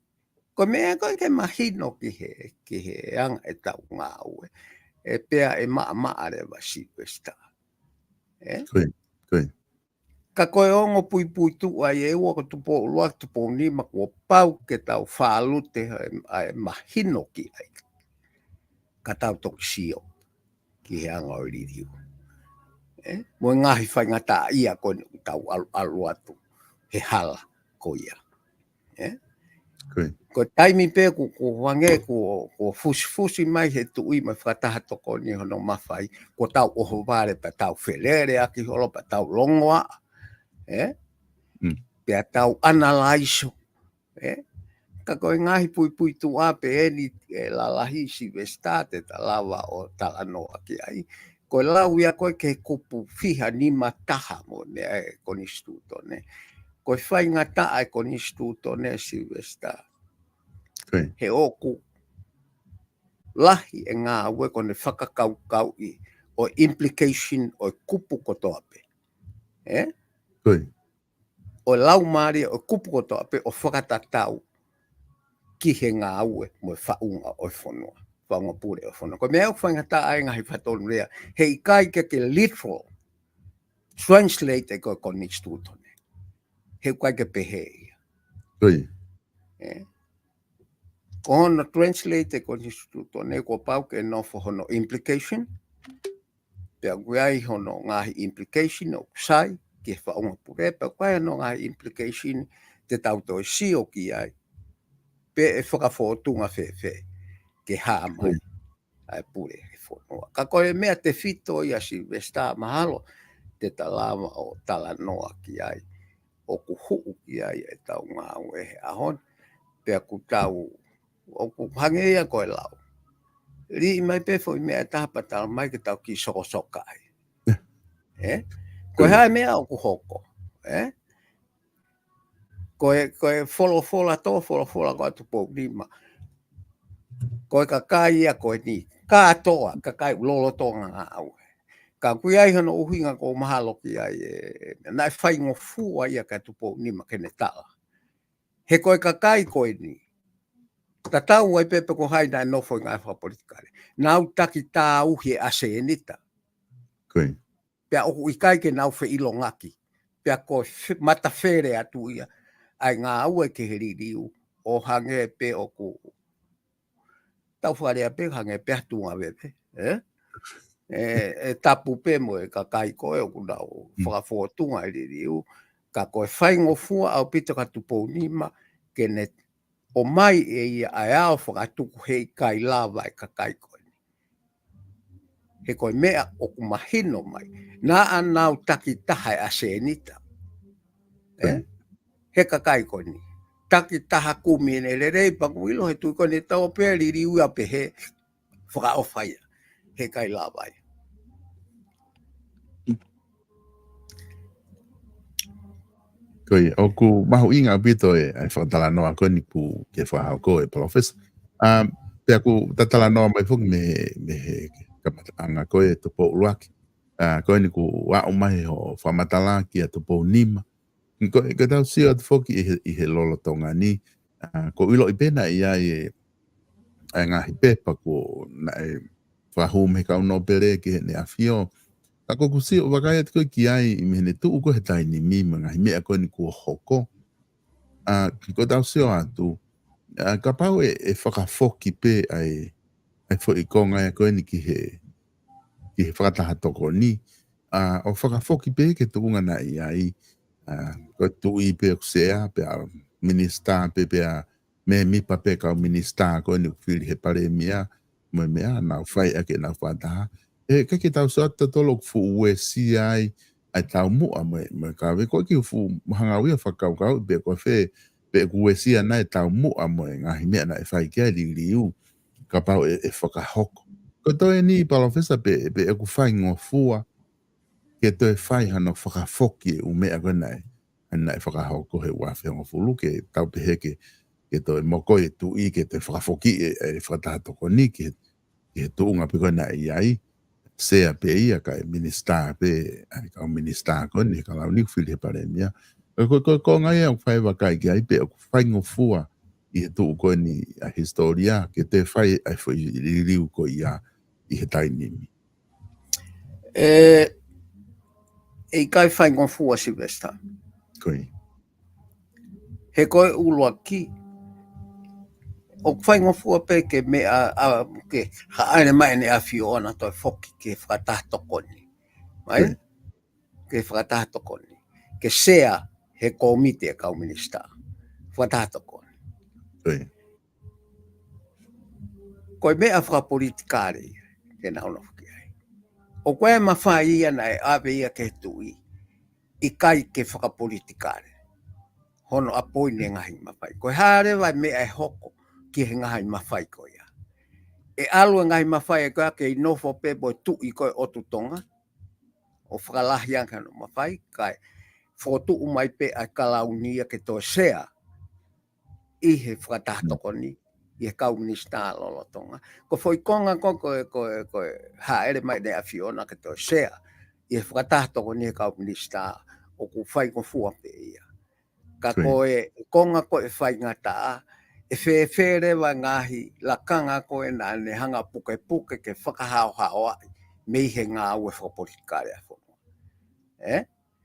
Ko e meʻa ko ē ke mahino ki he, ki he anga ʻetau ngāue, ʻe pea ʻe maʻamaʻa leva Silivesitā. Ē? Ka ko e ongo puipuituʻa ia ʻe ua, ko Tupou ʻUluaki, Tupou Nima, kuo pau ke tau fālute ʻa e, ʻa e mahino ki ai, ka tau toki sio ki he anga ʻo e liliu. Ē? Mo e ngaahi faingataʻaʻia ko eni ʻoku tau ʻalu, ʻalu atu he hala ko ia. Ē? Ko e taimi pē kuo, kuo hangē kuo, kuo fusifusi mai he tuʻi mo e fakataha tokoni hono mafai, kuo tau ʻohovale pea tau feleleʻaki holo pea tau longoaʻa. Ē? Pea tau analaiso. Ē? Ka ko e ngaahi puipuituʻa pē eni, ē, lalahi Silivesitā te ta lava ʻo talanoa ki ai. Ko e lau ia ko ē ki he kupu fiha nima taha mo e meʻa e Konisitūtone. Ko e faingataʻa e Konisitūtone Silivesitā, he ʻoku lahi e ngāue ko ʻene fakakaukauʻi ʻo e implication ʻo e kupu kotoa pē. Ē? ʻO e laumālie ʻo e kupu kotoa pē ʻo fakatatau ki he ngāue mo e faʻunga ʻo e fonua, faʻunga pule ʻo e fonua. Ko e meʻa ʻoku faingataʻa ai e ngaahi fakatonulea, he ʻikai ke ke literal translate e ko e Konisitūtone. He ʻikai ke pehē ia. Ē? Ko hono translate e Konisitūtone, kuo pau ke nofo hono implication, pea ʻoku ʻi ai hono ngaahi implication ʻoku sai ki he faʻunga pule, pea ʻoku ʻi ai hono ngaahi implication te tau toe sio ki ai pe ʻe fakafōtunga fēfē ke hā mai ʻa e pule he fonua. Ka ko e meʻa tefito ia Silivesitā mahalo te ta lava ʻo talanoa ki ai, ʻoku huʻu ki ai ʻetau ngāue he ʻaho ni, pea ʻoku tau, ʻoku hangē ia ko e lau. Liʻi mai pē foʻi meʻa ʻe taha pea tala mai ke tau kiʻi sokosoka ai. Ē? Ko e hā e meʻa ʻoku hoko. Ē? Ko e, ko e folofola tō, folofola ko ē ʻa Tupou Nima. Ko e kakai ia ko eni, kātoa, kakai lolotonga ngāue. Ka ʻoku ʻi ai hono ʻuhinga ʻoku ou mahalo ki ai ē, naʻe faingofua ia kia Tupou Nima ke ne tala. He ko e kakai ko eni, tatau ai pē pe ko hai naʻe nofo ʻi he ngāue fakapolitikale, nau taki tauhi e ʻa sēnita. Pea ʻoku ʻikai ke nau feʻilongaki. Pea ko e fe-, matafele atu ia ʻa e ngāue ki he liliu, ʻo hangē pē ʻoku tau fakalea pē hangē pē ha tuʻunga veve, ē? ʻE, ʻe tapu pē mo e kakai ko ē ʻoku nau fakafōtunga e liliu, ka ko e faingofua ʻaupito kia Tupou Nima ke ne ʻomai ʻe ia ʻa e ʻao fakatuku he ʻikai lava e kakai ko eni. He ko e meʻa ʻoku mahino mai, naʻa nau taki taha e ʻa sēnita. Ē? He kakai ko eni, taki taha kumi ʻene lelei, pea ʻoku ʻilo he tuʻi ko eni tau pē liliu ia pehē, fakaʻofa ia, he ʻikai lava ia. Ko ia, ʻoku mahuʻinga ʻaupito e, e fakatalanoa ko eni ʻoku ke fakahoko ē Palōfesa. ʻA, pea ʻoku ta talanoa mai foki mei he, mei he kamataʻanga ko ē Tupou ʻUluaki. ʻA, ko eni kuo aʻu mai hoʻo fakamatala kia Tupou Nima. Ko, ko ʻetau sio atu foki ʻi he, ʻi he lolotonga ni, ʻA, ʻoku ou ʻiloʻi pē naʻe ʻi ai e, ʻa e ngaahi pepa kuo naʻe fakahū mei he kau nōpele ki heʻene ʻafio. Ka ʻoku ou sio ʻo vakai atu ko ē ki ai mei heʻene tuʻu ko ē he taimi ni mo e ngaahi meʻa ko eni kuo hoko. ʻA, ko ʻetau sio atu, ʻa, kapau ʻe, ʻe fakafoki pē ʻa e, ʻa e foʻi konga ia ko eni ki he, ki he fakataha tokoni, ʻa, ʻo fakafoki pē ki he tuʻunga naʻe ʻi ai, ʻa, ko e tuʻi pē ʻoku sea, pea minisitā pē, pea mēmipa pē kau minisitā ko eni ʻoku fili he palēmia, mo e meʻa, nau fai ʻaki ʻenau fakataha. ʻE, ʻikai ke tau sio atu tautolu ʻoku fuʻu uesia ai, ʻa e taumuʻa mo e, mo e kaveinga ko ē ki he fuʻu hanga ʻo ia fakakaukau, pe ko e fē, pe ʻoku uesia nai e taumuʻa mo e ngaahi meʻa naʻe fai ki ai e liliu, kapau ʻe, ʻe fakahoko. Ko e toe eni, Palōfesa, pe, pe ʻoku faingofua ke toe fai hano fakafoki e ʻū meʻa ko ē naʻe, naʻe fakahoko he ua afe hongofulu, ke tau pehē ke, ke toe mokoi e tuʻi, ke toe fakafoki e, e fakataha tokoni ki he, ki he tuʻunga pē ko ē naʻe ʻi ai, sea pē ia kae minisitā pē, ʻa e kau minisitā ko eni he kalauni ʻoku fili he palēmia. Ko, ko, ko e konga ia ʻoku fai e vakai ki ai pe ʻoku faingofua ʻi he tuʻu ko eni ʻa e hisitōlia, ke toe fai ʻa e foʻi liliu ko ia ʻi he taimi ni. ʻE, ʻe ʻikai faingofua, Sylvester. Ko ia. He ko e ʻuluaki, ʻoku faingofua pē ke meʻa, ʻa, ke hāʻele mai ʻEne ʻAfio ʻo na toe foki ki he fakataha tokoni. Mai? Ko ia. Ki he fakataha tokoni. Ke sea he kōmiti e kau minisitā. Fakataha tokoni. Ko ia. Ko e meʻa fakapolitikale ia, ke nau nofo ki ai. ʻOku ʻi ai e mafai ia naʻe ʻave ia ki he tuʻi, ʻikai ke fakapolitikale hono ʻapoini e ngaahi mafai. Ko e hā leva e meʻa ʻe hoko ki he ngaahi mafai ko ia? ʻE ʻalu e ngaahi mafai ko ia ke ʻi nofo pē mo e tuʻi ko ē ʻo ʻOtu Tonga, ʻo fakalahi ange hono mafai, kae fokotuʻu mai pē ʻa e kalauni ia ke toe sea ʻi he fakataha tokoni, ʻi he kau minisitā lolotonga. Ko e foʻi konga ko, ko, ko, ko e hāʻele mai ʻEne ʻAfio ʻo na ke toe sea ʻi he fakataha tokoni he kau minisitā, ʻoku faingofua pē ia. Ka ko e konga ko ē faingataʻa, ʻe fēfē leva e ngaahi lakanga ko ē naʻa ne hanga pukepuke ke fakahaohaoaʻi mei he ngāue fakapolitikale ʻa e fonua. ʻE?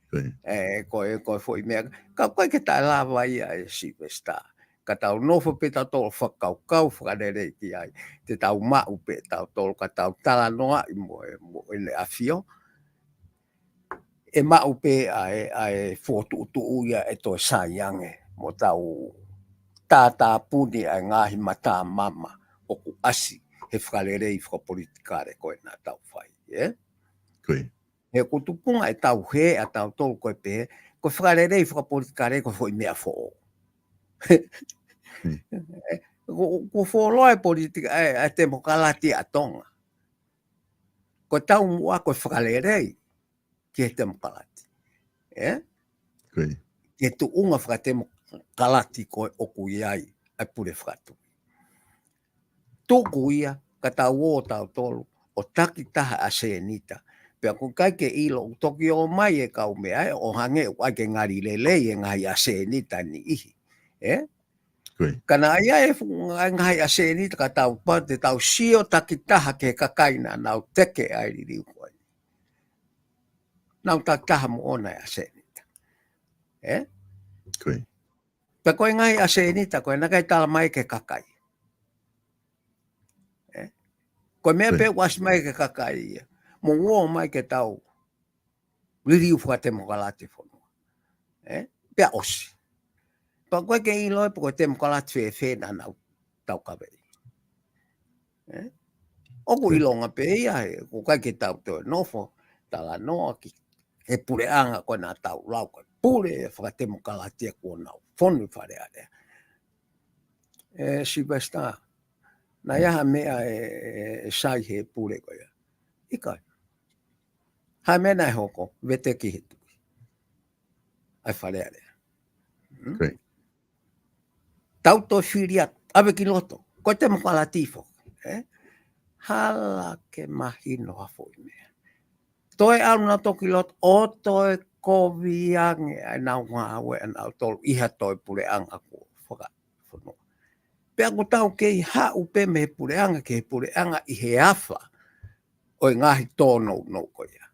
Ko ia. ʻE, ko e, ko e foʻi meʻa. Ka ʻoku ʻikai ke taʻe lava ia, ʻe Sylvester. Ka tau nofo pē tautolu ʻo fakakaukau fakalelei ki ai. Te tau maʻu pē tautolu ka tau talanoaʻi mo e, mo ʻEne ʻAfio. ʻE maʻu pē ʻa e, ʻa e fokotuʻutuʻu ia ʻe toe sai ange mo tau tātāpuni ʻa e ngaahi matamama ʻoku ʻasi he fakalelei fakapolitikale ko ē naʻa tau fai, ʻe? Ko ia. He ʻoku tupunga ʻetau hē ʻa tautolu ko e pehē, ko e fakalelei fakapolitikale ko e foʻi meʻa foʻou. Ko, ko e fuoloa e politika, ʻa e, ʻa e temokalati ʻa Tonga. Ko e taumuʻa ko e fakalelei ki he temokalati. ʻE? Ko ia. Ki he tuʻunga fakatemokalati ko ē ʻoku ʻi ai ʻa e pule fakatuʻi. Tuku ia, ka tau ō tautolu ʻo takitaha ʻa e sēnita. Pea ʻoku ʻikai ke ʻilo, ʻoku toki ō mai e kau meʻa ē, ʻo hangē ʻoku ʻai ke ngali lelei e ngaahi ʻa e sēnita ʻe niʻihi. ʻE? Ko ia. Ka naʻe ʻi ai e fuʻu ngaahi, ngaahi ʻa e sēnita ka tau pau, te tau sio takitaha ki he kakai naʻa nau teke ʻa e liliu ko ē. Nau takitaha moʻona e ʻa e sēnita. ʻE? Ko ia. Pea ko e ngaahi ʻa e sēnita ko ē naʻe ʻikai tala mai ki he kakai. ʻE? Ko e meʻa pē ʻoku ʻasi mai ki he kakai ia. Mou ō mai ke tau liliu fakatemokalati e fonua. ʻE? Pea ʻosi. Pea ʻoku ʻikai ke ʻilo pe ko e temokalati fēfē naʻa nau taukaveʻi. ʻE? ʻOku ʻilonga pē ia, he ʻoku ʻikai ke tau toe nofo talanoa ki he puleʻanga ko ē naʻa tau lau ko e pule fakatemokalati ʻa kuo nau fonu ʻi Fale Alea. ʻE Sylvester, naʻe ʻi ai ha meʻa ʻe, ʻe, ʻe sai he pule ko ia? ʻIkai. Ha meʻa naʻe hoko, veteki he tuʻi ʻa e Fale Alea. Hmm? Ko ia. Tau toe fili atu, ʻave ki loto. Ko e temokalati foki, ʻe? Hala ke mahino ha foʻi meʻa. Toe ʻalu nautolu ki loto, ʻo toe kovi ange ʻa ʻenau ngāue ʻanautolu ʻi ha toe puleʻanga kuo faka-, fonu Pea ʻoku tau kei haʻu pē mei he puleʻanga ki he puleʻanga ʻi he afa ʻo e ngaahi tōnounou ko ia.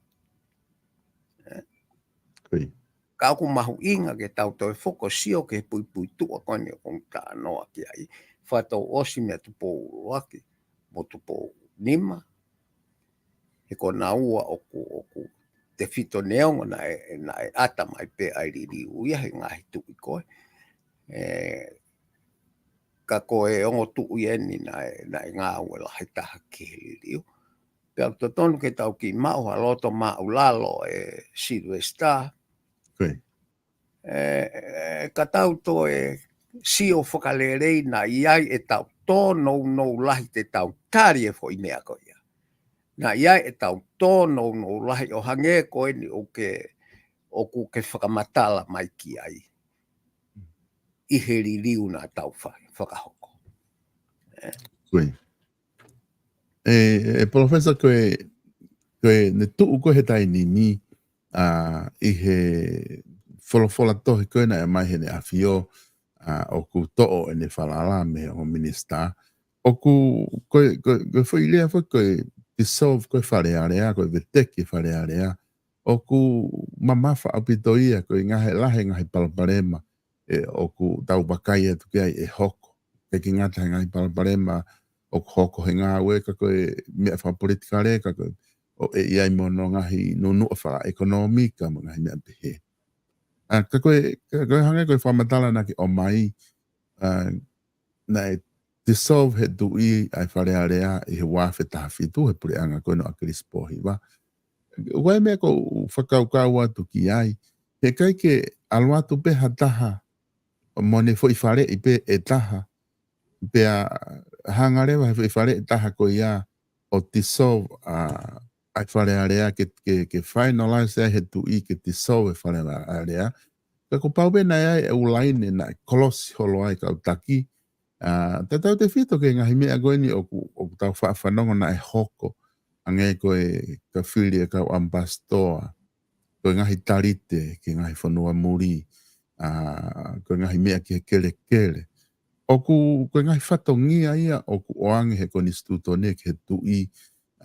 Kui. Ka ʻoku mahuʻinga ke tau toe foki ʻo sio ki he puipuituʻa ko eni ʻoku ou talanoa ki ai. Fakatou ʻosi meia Tupou ʻUluaki mo Tupou Nima. He ko naua ʻoku, ʻoku tefito neongo naʻe, naʻe ʻata mai pē ʻa e liliu ia he ngaahi tuʻi ko ē. ʻE, ka ko e ongo tuʻi eni naʻe, naʻe ngāue lahi taha ki he liliu. Pea ʻoku totonu ke tau kiʻi maʻu ha loto māʻulalo ʻe Silivesitā. Kui. ʻE, ʻe, ka tau toe sio fakalelei naʻe ʻi ai ʻetau tōnounou lahi te tau tali e foʻi meʻa ko ia. Naʻe ʻi ai ʻetau tōnounou lahi ʻo hangē ko eni ʻoku ke, ʻoku ke fakamatala mai ki ai. ʻI he liliu naʻa tau fa-, fakahoko. Kui. ʻE, ʻe Palōfesa ko e, ko e ne tuʻu ko ē he taimi ni, ʻa, ʻi he folofola tohi ko ē naʻe ʻomai heʻene ʻAfio, ʻa, ʻoku toʻo ʻene falala mei he ongo minisitā. ʻOku, ko e, ko e, ko e foʻi lea foki ko e dissolve ko ē Fale Alea, ko e veteki Fale Alea. ʻOku mamafa ʻaupito ia, ko e ngaahi lahi e ngaahi palopalema, ʻe ʻoku tau vakai atu ki ai ʻe hoko. ʻIkai ke ngata he ngaahi palopalema ʻoku hoko he ngāue ka ko e meʻa fakapolitikale ka ko e ʻoku ʻi ai mo hono ngaahi nunuʻa fakaʻekonōmika mo e ngaahi meʻa pehē. ʻA, ka ko e, ka ko e hangē ko e fakamatala naʻa ke ʻomai, ʻa, naʻe dissolve he tuʻi ʻa e Fale Alea ʻi he ua afe taha fitu he puleʻanga ko eni ʻo ʻAkilisi Pōhiva. ʻOku ʻi ai e meʻa ʻoku ou fakakaukau atu ki ai. He ʻikai ke ʻalu atu pē ha taha, mo ne foʻi faleʻi pē ʻe taha. Pea hanga leva he foʻi faleʻi ʻe taha ko ia ʻo dissolve ʻa, ʻa e Fale Alea ke, ke, ke finalize ai he tuʻi ke dissolve e Fale Alea. Ka kuo pau pē naʻe ʻi ai e ʻū laine naʻe kolosi holo ai kau taki, ʻa, tatau tefito ki he ngaahi meʻa ko eni ʻoku, ʻoku tau faʻa fanongo naʻe hoko. Hangē ko e kau fili e kau ʻamipasitoa, ko e ngaahi talite ki he ngaahi fonua muli, ʻa, ko e ngaahi meʻa ki he kelekele. ʻOku, ko e ngaahi fatongia ia ʻoku ʻoange he konisitūtone ki he tuʻi,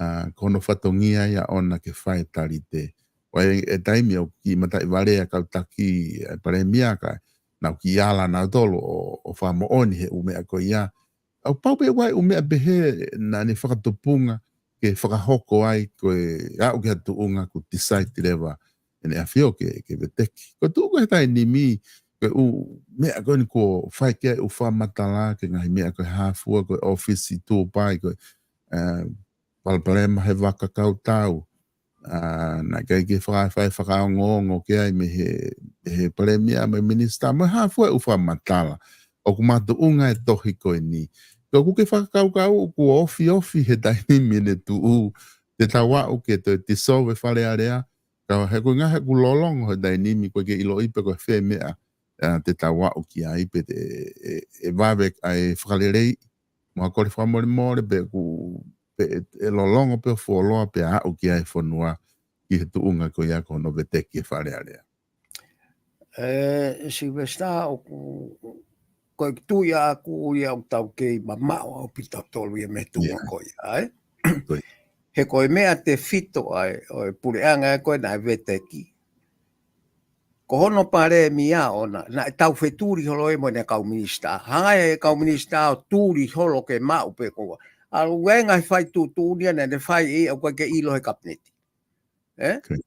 ʻa, ko hono fatongia ia ʻona ke fai e talite. ʻOku ʻi ai e taimi ʻoku kiʻi mataʻi valea kau taki e palēmia ka naʻa nau kiʻi ala nautolu ʻo, ʻo fakamoʻoni he ʻū meʻa ko ia. ʻOku pau pē ʻoku ʻi ai e ʻū meʻa pehē naʻa ne fakatupunga ke fakahoko ai ko e aʻu ki ha tuʻunga kuo decide leva ʻe heʻene ʻAfio ke, ke veteki. Ko e tuʻu ko ē he taimi ni, ko e ʻū meʻa ko eni kuo fai ki ai e ʻū fakamatala ki he ngaahi meʻa ko e hā fua, ko e ʻōfisi Tuʻapulelulu, ko e, ʻa, palopalema he vaka kautau. ʻA, naʻe ʻikai ke fakaʻai fakaongoongo ki ai mei he, mei he palēmia, mei he minisitā, mo e hā fua e ʻū fakamatala. ʻOku makatuʻunga e tohi ko eni. Ka ʻoku ke fakakaukau kuo ofiofi he taimi ni ʻene tuʻu, te tau aʻu ke toe dissolve e Fale Alea, ka he ko e ngaahi ʻoku lōloa he taimi ni ʻoku ʻikai ke ʻiloʻi pe ko e fē meʻa, ʻa, te tau aʻu ki ai pe te, ʻe, ʻe vave ʻa e fakalelei, mo ha kole fakamolemole pe ʻoku, pe ʻe, ʻe lōloa pē ʻo fuoloa pea aʻu ki ai e fonua ki he tuʻunga ko ia ko hono veteki e Fale Alea. ʻE, Silivesitā, ʻoku, ko e tui ʻaʻaku ia ʻoku tau kei mamaʻo ʻaupito tautolu ia mei he tuʻunga ʻIa. Ko ia, ʻe? Ko ia. He ko e meʻa tefito ʻa e, ʻo e puleʻanga ko ē naʻe veteki. Ko hono palēmia ʻona, naʻe taufetuli holo ia mo ʻene kau minisitā. Hanga ʻe he kau minisitā ʻo tuli holo ke maʻu pē ko ē. ʻAlu ʻa e ngaahi fai tuʻutuʻuni ia naʻa ne fai ʻe ia ʻoku ʻikai ke ʻilo he kapineti. ʻE? Ko ia.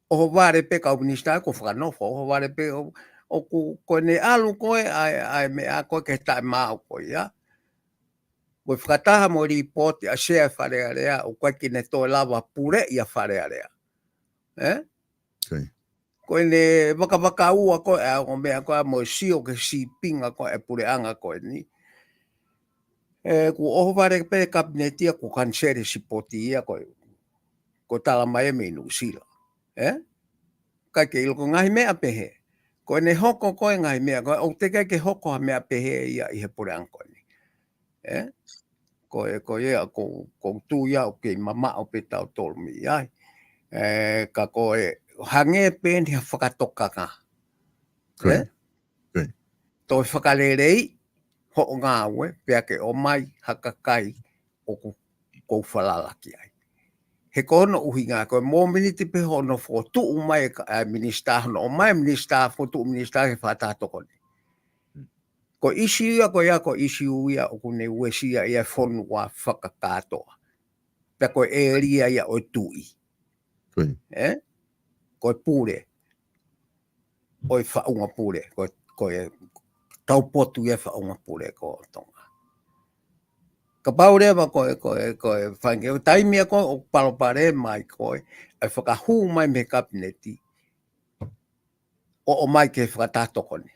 ʻOhovale pē kau minisitā kuo fakanofo, ʻohovale pē ʻo, ʻoku, ko ʻene ʻalu ko ē ʻa e, ʻa e meʻa ko ē ki he taʻemaau ko ia. Ko e fakataha mo e lipooti ʻa e Sea Fale Alea, ʻoku ʻikai ke ne toe lava puleʻi ʻa Fale Alea. ʻE? Ko ia. Ko ʻene vakavakaua ko ē ʻa e ongo meʻa ko ē mo e sio ki he sīpinga ko ē ʻa e puleʻanga ko eni. ʻE, kuo ʻohovale pē kapineti ia kuo kaniseli e sipooti ia ko ē, kuo tala mai ia mei Nuʻusila. ʻE? ʻIkai ke ʻilo ko e ngaahi meʻa pehē. Ko ʻene hoko ko ē ngaahi meʻa ko ē, ʻoku teʻeki ai ke hoko ha meʻa pehē ia ʻi he puleʻanga ko eni. ʻE? Ko e, ko ia, ko, ʻoku ou tui au ʻoku kei mamaʻo pē tautolu mei ai. ʻE, ka ko e, hangē pē eni ha fakatokanga. Ko ia. ʻE? Ko ia. Toe fakalelei, hoʻo ngāue, pea ke ʻomai ha kakai ʻoku ʻoku ou falala ki ai. He ko hono ʻuhinga, ko e mōmeniti pē hono fokotuʻu mai e ka-, e minisitā, hono ʻomai e minisitā, fokotuʻu minisitā ke fakataha tokoni. Ko e ʻisiū ia, ko ia, ko e ʻisiū ia ʻoku ne uesia ia e fonua fakakātoa. Pea ko e ʻēlia ia ʻo e tuʻi. Ko ia. Ē? Ko e pule. ʻO e faʻunga pule. Ko e, ko e taupotu ia e faʻunga pule ko Tonga. Kapau leva ko e, ko e, ko e fanga, ko e taimi ia ko ē ʻoku palopalema ai ko ē, ʻe fakahū mai mei he kapineti, ʻo ʻomai ke fakataha tokoni.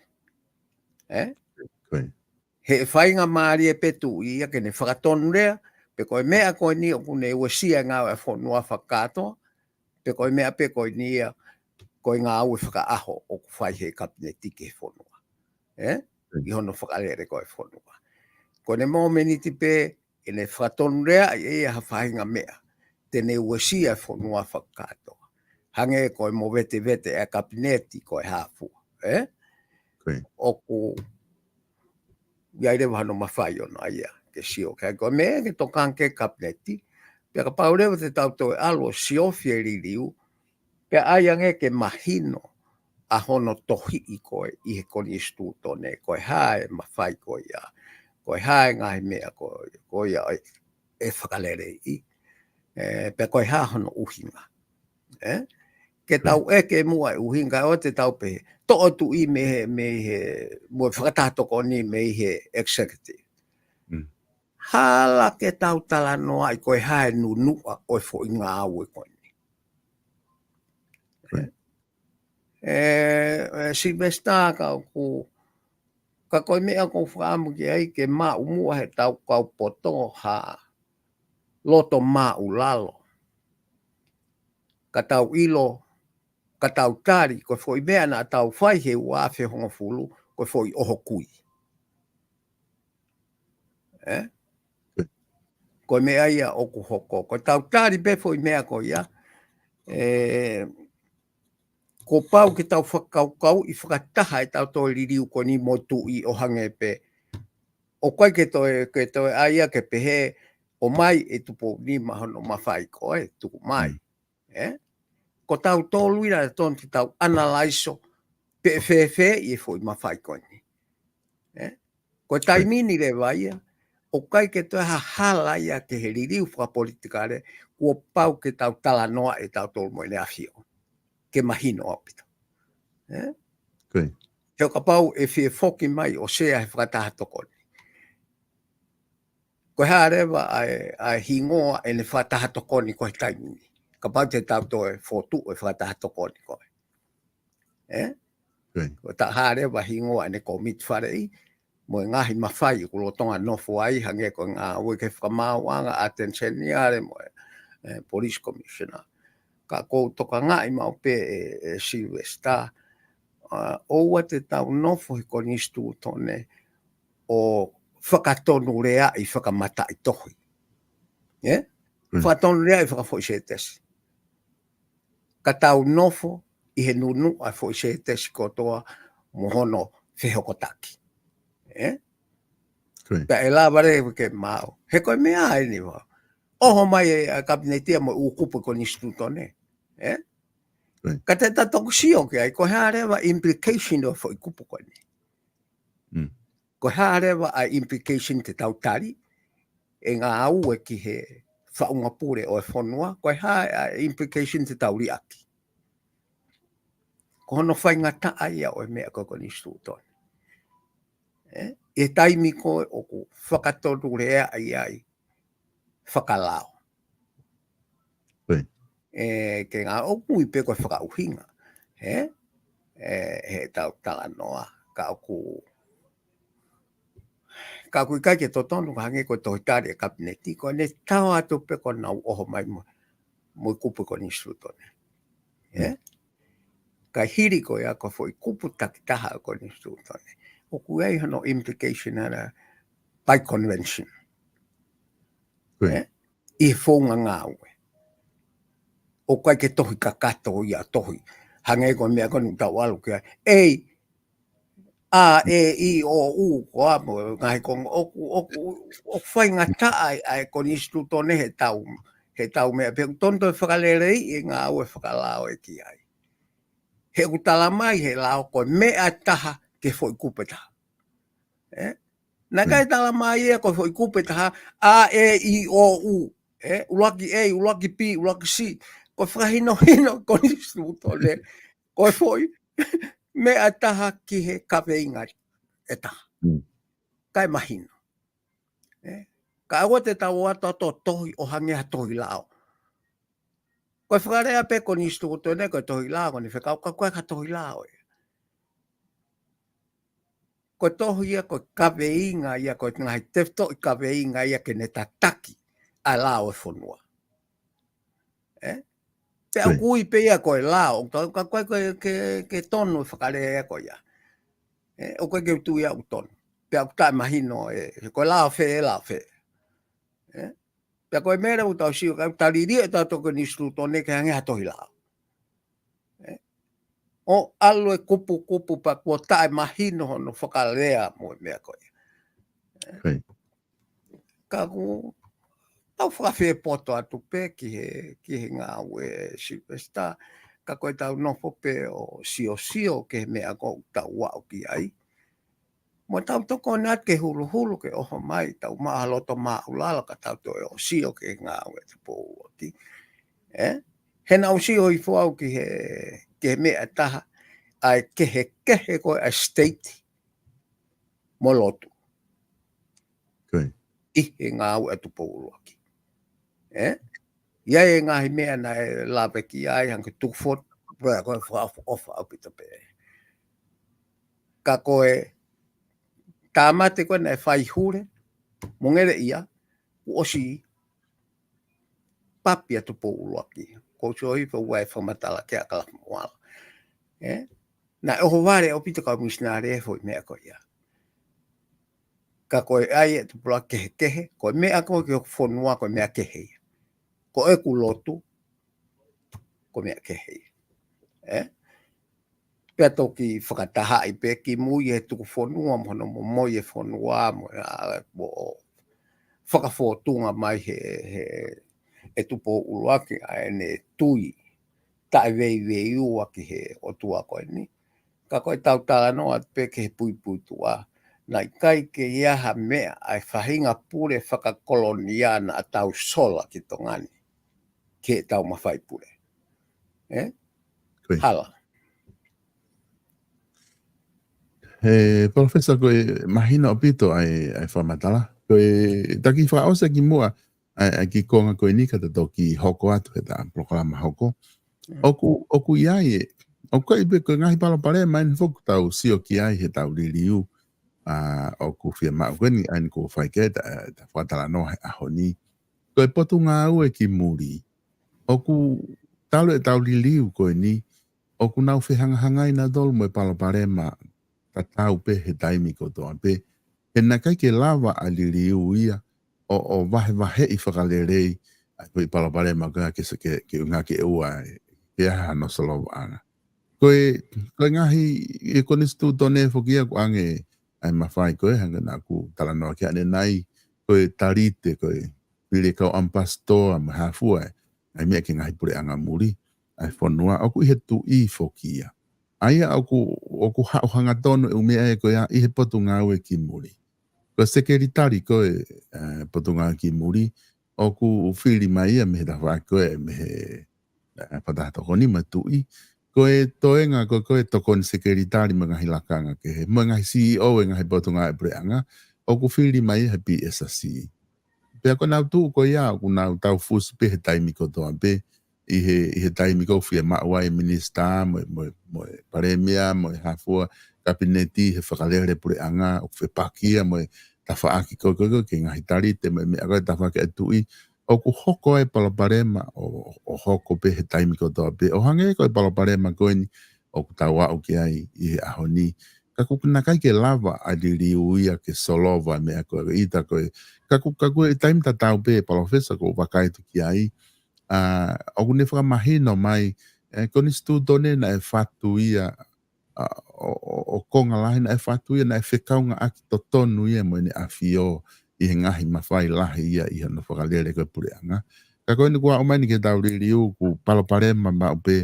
Ē? Ko ia. He faingamālie pē tuʻi ia ke ne fakatonulea, pe ko e meʻa ko eni ʻoku ne uesia e ngāue ʻa e fonua fakakātoa, pe ko e meʻa pē ko eni ia, ko e ngāue fakaʻaho ʻoku fai he kapineti ki he fonua. Ē? Mm. ʻI hono fakalele ko ē e fonua. Ko ʻene mōmeniti pē, ʻene fakatonulea ʻe ia ha faʻahinga meʻa te ne uesia e fonua fakakātoa. Hangē ko e movetevete e kapineti ko e hā fua, ē? Ko ia. ʻOku ʻi ai leva hono mafai ʻoʻona ia ke sio ki ai. Ko e meʻa ke tokanga ki ai e kapineti, pea kapau leva te tau toe ʻalu ʻo siofi e liliu, pea ʻai ange ke mahino ʻa hono tohiʻi ko ē ʻi he konisitūtone, ko e hā e mafai ko ia, ko e hā e ngaahi meʻa ko, ko ia ʻe, ʻe fakaleleiʻi, ē, pea ko e hā hono ʻuhinga. Ē? Ke tau ʻeke muʻa e ʻuhinga, ʻoua te tau pehē, toʻo e tuʻi mei he, mei he, mo e fakataha tokoni mei he executive. Mm. Hala ke tau talanoaʻi ko e hā e nunuʻa ʻo e foʻi ngāue ko eni. Right. Ē, ē, Sylvester, ka ʻoku, ka ko e meʻa ʻoku ou fakaʻamu ki ai ke maʻu muʻa he tau kau poto ha loto māʻulalo. Ka tau ʻilo, ka tau tali, ko e foʻi meʻa naʻa tau fai he ua afe hongofulu, ko e foʻi ʻoho kui. Ē? Ko e meʻa ia ʻoku hoko. Ko e tau tali pē foʻi meʻa ko ia. Ē, kuo pau ke tau fakakaukauʻi fakataha e tau toe liliu ko eni mo e tuʻi ʻo hangē pē. ʻOku ʻikai ke toe, ke toe ʻai ia ke pehē ʻomai e Tupou Nima hono mafai ko ē, tuku mai. Mm. Ē? Ko tautolu ia naʻe totonu ke tau ʻanalaiso pe ʻe fēfē ʻi he foʻi mafai ko eni. Ē? Ko e taimi ni leva ia, ʻoku ʻikai ke toe ha hala ia ki he liliu fakapolitikale, kuo pau ke tau talanoaʻi ʻe tautolu mo ʻEne ʻAfio. Ke mahino ʻaupito. Ē? Ko ia. He ʻo kapau ʻe fie foki mai ʻo sea he fakataha tokoni. Ko e hā leva ʻa e, ʻa e hingoa ʻene fakataha tokoni ko ē he taimi ni. Kapau te tau toe fokotuʻu e fakataha tokoni ko ē. Ē? Right. Ko e hā leva hingoa ʻene komiti faleʻi, mo e ngaahi mafai ʻoku lolotonga nofo ai, hangē ko e ngāue ki he fakamaauʻanga, ʻAteni Seniale mo e, e, Police Commissioner. Ka ʻoku ou tokangaʻi maʻu pē ē, ē Sylvester, ʻa, ʻoua te tau nofo he konisitūtone ʻo fakatonuleaʻi fakamataʻitohi. Ē? Mm. Fakatonuleaʻi fakafoʻisetesi. Ka tau nofo ʻi he nunuʻa e foʻi setesi kotoa mo hono fehokotaki. Ē? Ko ia. Pea ʻe lava leva ke maau. He ko e meʻa eni ʻoku ʻoho mai e, ʻa e kapineti ia mo e ʻū kupu konisitūtone. Ē? Ko ia. Ka te ta toki sio ki ai, ko e hā leva implication ʻo e foʻi kupu ko eni. Mm. Ko e hā leva ʻa e implication te tau tali, ʻe ngāue ki he faʻunga pule ʻo e fonua, ko e hā ʻa e implication te tau liʻaki. Ko hono faingataʻa ia ʻo e meʻa ko e konisitūtone. Ē? ʻI he taimi ko ē ʻoku fakatonuleaʻi ai fakalao. Ko ia. Ē, ke ngā ʻoku ui pē ko e fakaʻuhinga. Ē? Ē, he tau talanoa. Ka ʻoku, ka ʻoku ʻikai ke totonu, ka hangē ko e tohi tali e kapineti, ko ʻene tau atu pē ko ʻenau ʻoho mai mo, mo e kupu konisitūtone. Ē? Mm. Ka hili ko ia ko e foʻi kupu takitaha ʻo e konisitūtone. ʻOku ʻi ai hono implication ʻana by convention. Ko ia. Ē? ʻI he founga ngāue. ʻOku ʻikai ke tohi kakato ia tohi. Hangē ko e meʻa ko eni ʻoku tau ʻalu ki ai. Ei, A, E, I, O, U, ko ā mo e ngaahi konga ʻoku, ʻoku, ʻoku faingataʻa ai ʻa e konisitūtone he tau, he tau meʻa pē ʻoku tonu toe fakaleleiʻi e ngāue fakalao ʻe ki ai. He ʻoku tala mai he lao ko e meʻa ʻe taha ki he foʻi kupu ʻe taha. Ē? Naʻe ʻikai tala mai ia ko e foʻi kupu ʻe taha, A, E, I, O, U. Ē? ʻUluaki A, ʻuluaki B, ʻuluaki C. Ko e fakahinohino konisitūtone. Ko e foʻi meʻa ʻe taha ki he kaveinga ʻe taha. Kae mahino. Ē? Ka ʻoua te tau ō atu ʻo tohi ʻo hangē ha tohi lao. Ko e fakalea pē konisitūtone ko e tohi lao, ko ʻene fekauʻaki ko e ka tohi lao ia. Ko e tohi ia, ko e kaveinga ia, ko e ngaahi tefitoʻi kaveinga ia ke ne tataki ʻa e lao e fonua. Ē? Pea ʻoku ui pē ia ko e lao, ʻoku tau ka ko e ke, ke tonu e fakalea ia ko ia. Ē? ʻOku ʻikai ke u tui ia ʻoku tonu. Pea ʻoku taʻemahino ē, ko e lao fē, lao fē. Ē? Pea ko e meʻa ʻoku tau sio, ka tau liliu ʻe tautolu konisitūtone ke hangē ha tohi lao. Ē? ʻO ʻalu e kupukupu pea kuo taʻemahino hono fakalea mo e meʻa ko ia. Ē? Ka ʻoku tau fakafepoto atu pē ki he, ki he ngāue Sylvester, ka ko e tau nofo pē ʻo siosio ki he meʻa ʻoku tau aʻu ki ai. Mo tau tokoni atu ke huluhulu ke ʻoho mai, tau maʻu ha loto māʻulalo ka tau toe ʻo sio ki he ngāue Tupou ʻUluaki. Ē? He naʻa ku sio hifo au ki he, ki he meʻa ʻe taha, ʻa e kehekehe ko ē ʻa e state mo e lotu. ʻI he ngāue ʻa Tupou ʻUluaki. Ē? ʻI ai e ngaahi meʻa naʻe lave ki ai, hangē ko e tuku fotu, pea ko e fakaʻofoʻofa ʻaupito pē. Ka ko e tāmate ko ē naʻe fai Hule mo Ngeleʻia, kuo ʻosi papi ʻa Tupou ʻUluaki. Ko e sio hifo ua e fakamatala ki ai ʻa Kalafi Moala. Ē? Naʻe ʻohovale ʻaupito kau misinale he foʻi meʻa ko ia. Ka ko e ʻai ʻa Tupou ʻUluaki kehekehe, ko e meʻa ko ē ki hoku fonua ko e meʻa kehe ia. Ko ʻeku lotu, ko e meʻa kehe ia. Ē? Pea toki fakatahaʻi pē kimui he tuku fonua mo hono momoi e fonua mo, ʻa, mo fakafōtunga mai he, he, ʻe Tupou ʻUluaki ʻa ʻene tui taʻeveiveiua ki he ʻOtua ko eni. Ka ko e tau talanoa atu pē ki he puipuituʻa, naʻe ʻikai ke ʻi ai ha meʻa ʻa e faʻahinga pule fakakolonia naʻa tau sola ki Tonga ni ke tau mafai pule. Ē? Hala. He, Palōfesa, ko e mahino ʻaupito ʻa e, ʻa e fakamatala. Ko e taki fakaʻosi ki muʻa, ʻa e, ʻa e kiʻi konga ko eni ka ta toki hoko atu he ta polokalama hoko. ʻOku, ʻoku ʻi ai ē, ʻoku ʻi ai pē ko e ngaahi palopalema eni foki tau sio ki ai he tau liliu, ʻa, ʻoku fiemaʻu ko eni ʻa eni ko e fai ke ta, ta fakatalanoa he ʻaho ni. Ko e potungāue ki muli. ʻOku talu e tau liliu ko eni, ʻoku nau fehangahangai nautolu mo e palopalema tatau pē he taimi kotoa pē. He naʻe ʻikai ke lava ʻa e liliu ia ʻo, ʻo vahevaheʻi fakalelei ʻa e palopalema ko ia ke, ke, ke ʻuhinga ke ʻoua ke ʻi ai hano solovaʻanga. Ko e, ko e ngaahi, ʻi he konisitūtone foki ia ʻoku ʻange ʻa e mafai ko ē hangē naʻa ku talanoa ki ai ʻanenai, ko e talite, ko e fili e kau ʻamipasitoa mo e hā fua ē, ʻa e meʻa ki he ngaahi puleʻanga muli ʻa e fonua, ʻoku ʻi he tuʻi foki ia. ʻA ia ʻoku, ʻoku haʻu hangatonu e ʻū meʻa ē ko ia ʻi he potungāue ki muli. Ko e sekelitali ko ē, ē, potungāue ki muli, ʻoku fili mai ia mei he tafaʻaki ko ē, mei he, ē, Fakataha Tokoni mo e tuʻi. Ko e toenga ko ē, ko e tokoni sekelitali mo e ngaahi lakanga kehe, mo e ngaahi C E O e ngaahi potungāue puleʻanga, ʻoku fili mai ia he P S C. Pea ko ʻenau tuʻu ko ia, ʻoku nau tau fusi pē he taimi kotoa pē, ʻi he, ʻi he taimi ko ē ʻoku fiemaʻu ai e minisitā, mo e, mo e, mo e palēmia, mo e hā fua kapineti he fakalele puleʻanga, ʻoku fepaki ia mo e tafaʻaki ko ē, ko ē, ko ē, ki he ngaahi talite, mo e meʻa ko ē tafaʻaki ʻa e tuʻi, ʻoku hoko ai e palopalema ʻo, ʻo hoko pē he taimi kotoa pē. ʻO hangē ko e palopalema ko eni ʻoku tau aʻu ki ai ʻi he ʻaho ni. Ka ʻoku naʻe ʻikai ke lava ʻa e liliu ia ke solova e meʻa ko ē ʻita ko ē. Ka ʻoku, ka ʻoku ʻi he taimi tatau pē, Palōfesa, ʻoku ou vakai atu ki ai, ʻa, ʻoku ne fakamahino mai, ē, konisitūtone naʻe fatu ia ʻa, ʻo, ʻo, ʻo konga lahi naʻe fatu ia naʻe fekaungaʻaki totonu ia mo ʻEne ʻAfio ʻi he ngaahi mafai lahi ia ʻi hono fakalele ko e puleʻanga. Ka ko eni kuo aʻu mai eni ke tau liliu, ʻoku palopalema maʻu pē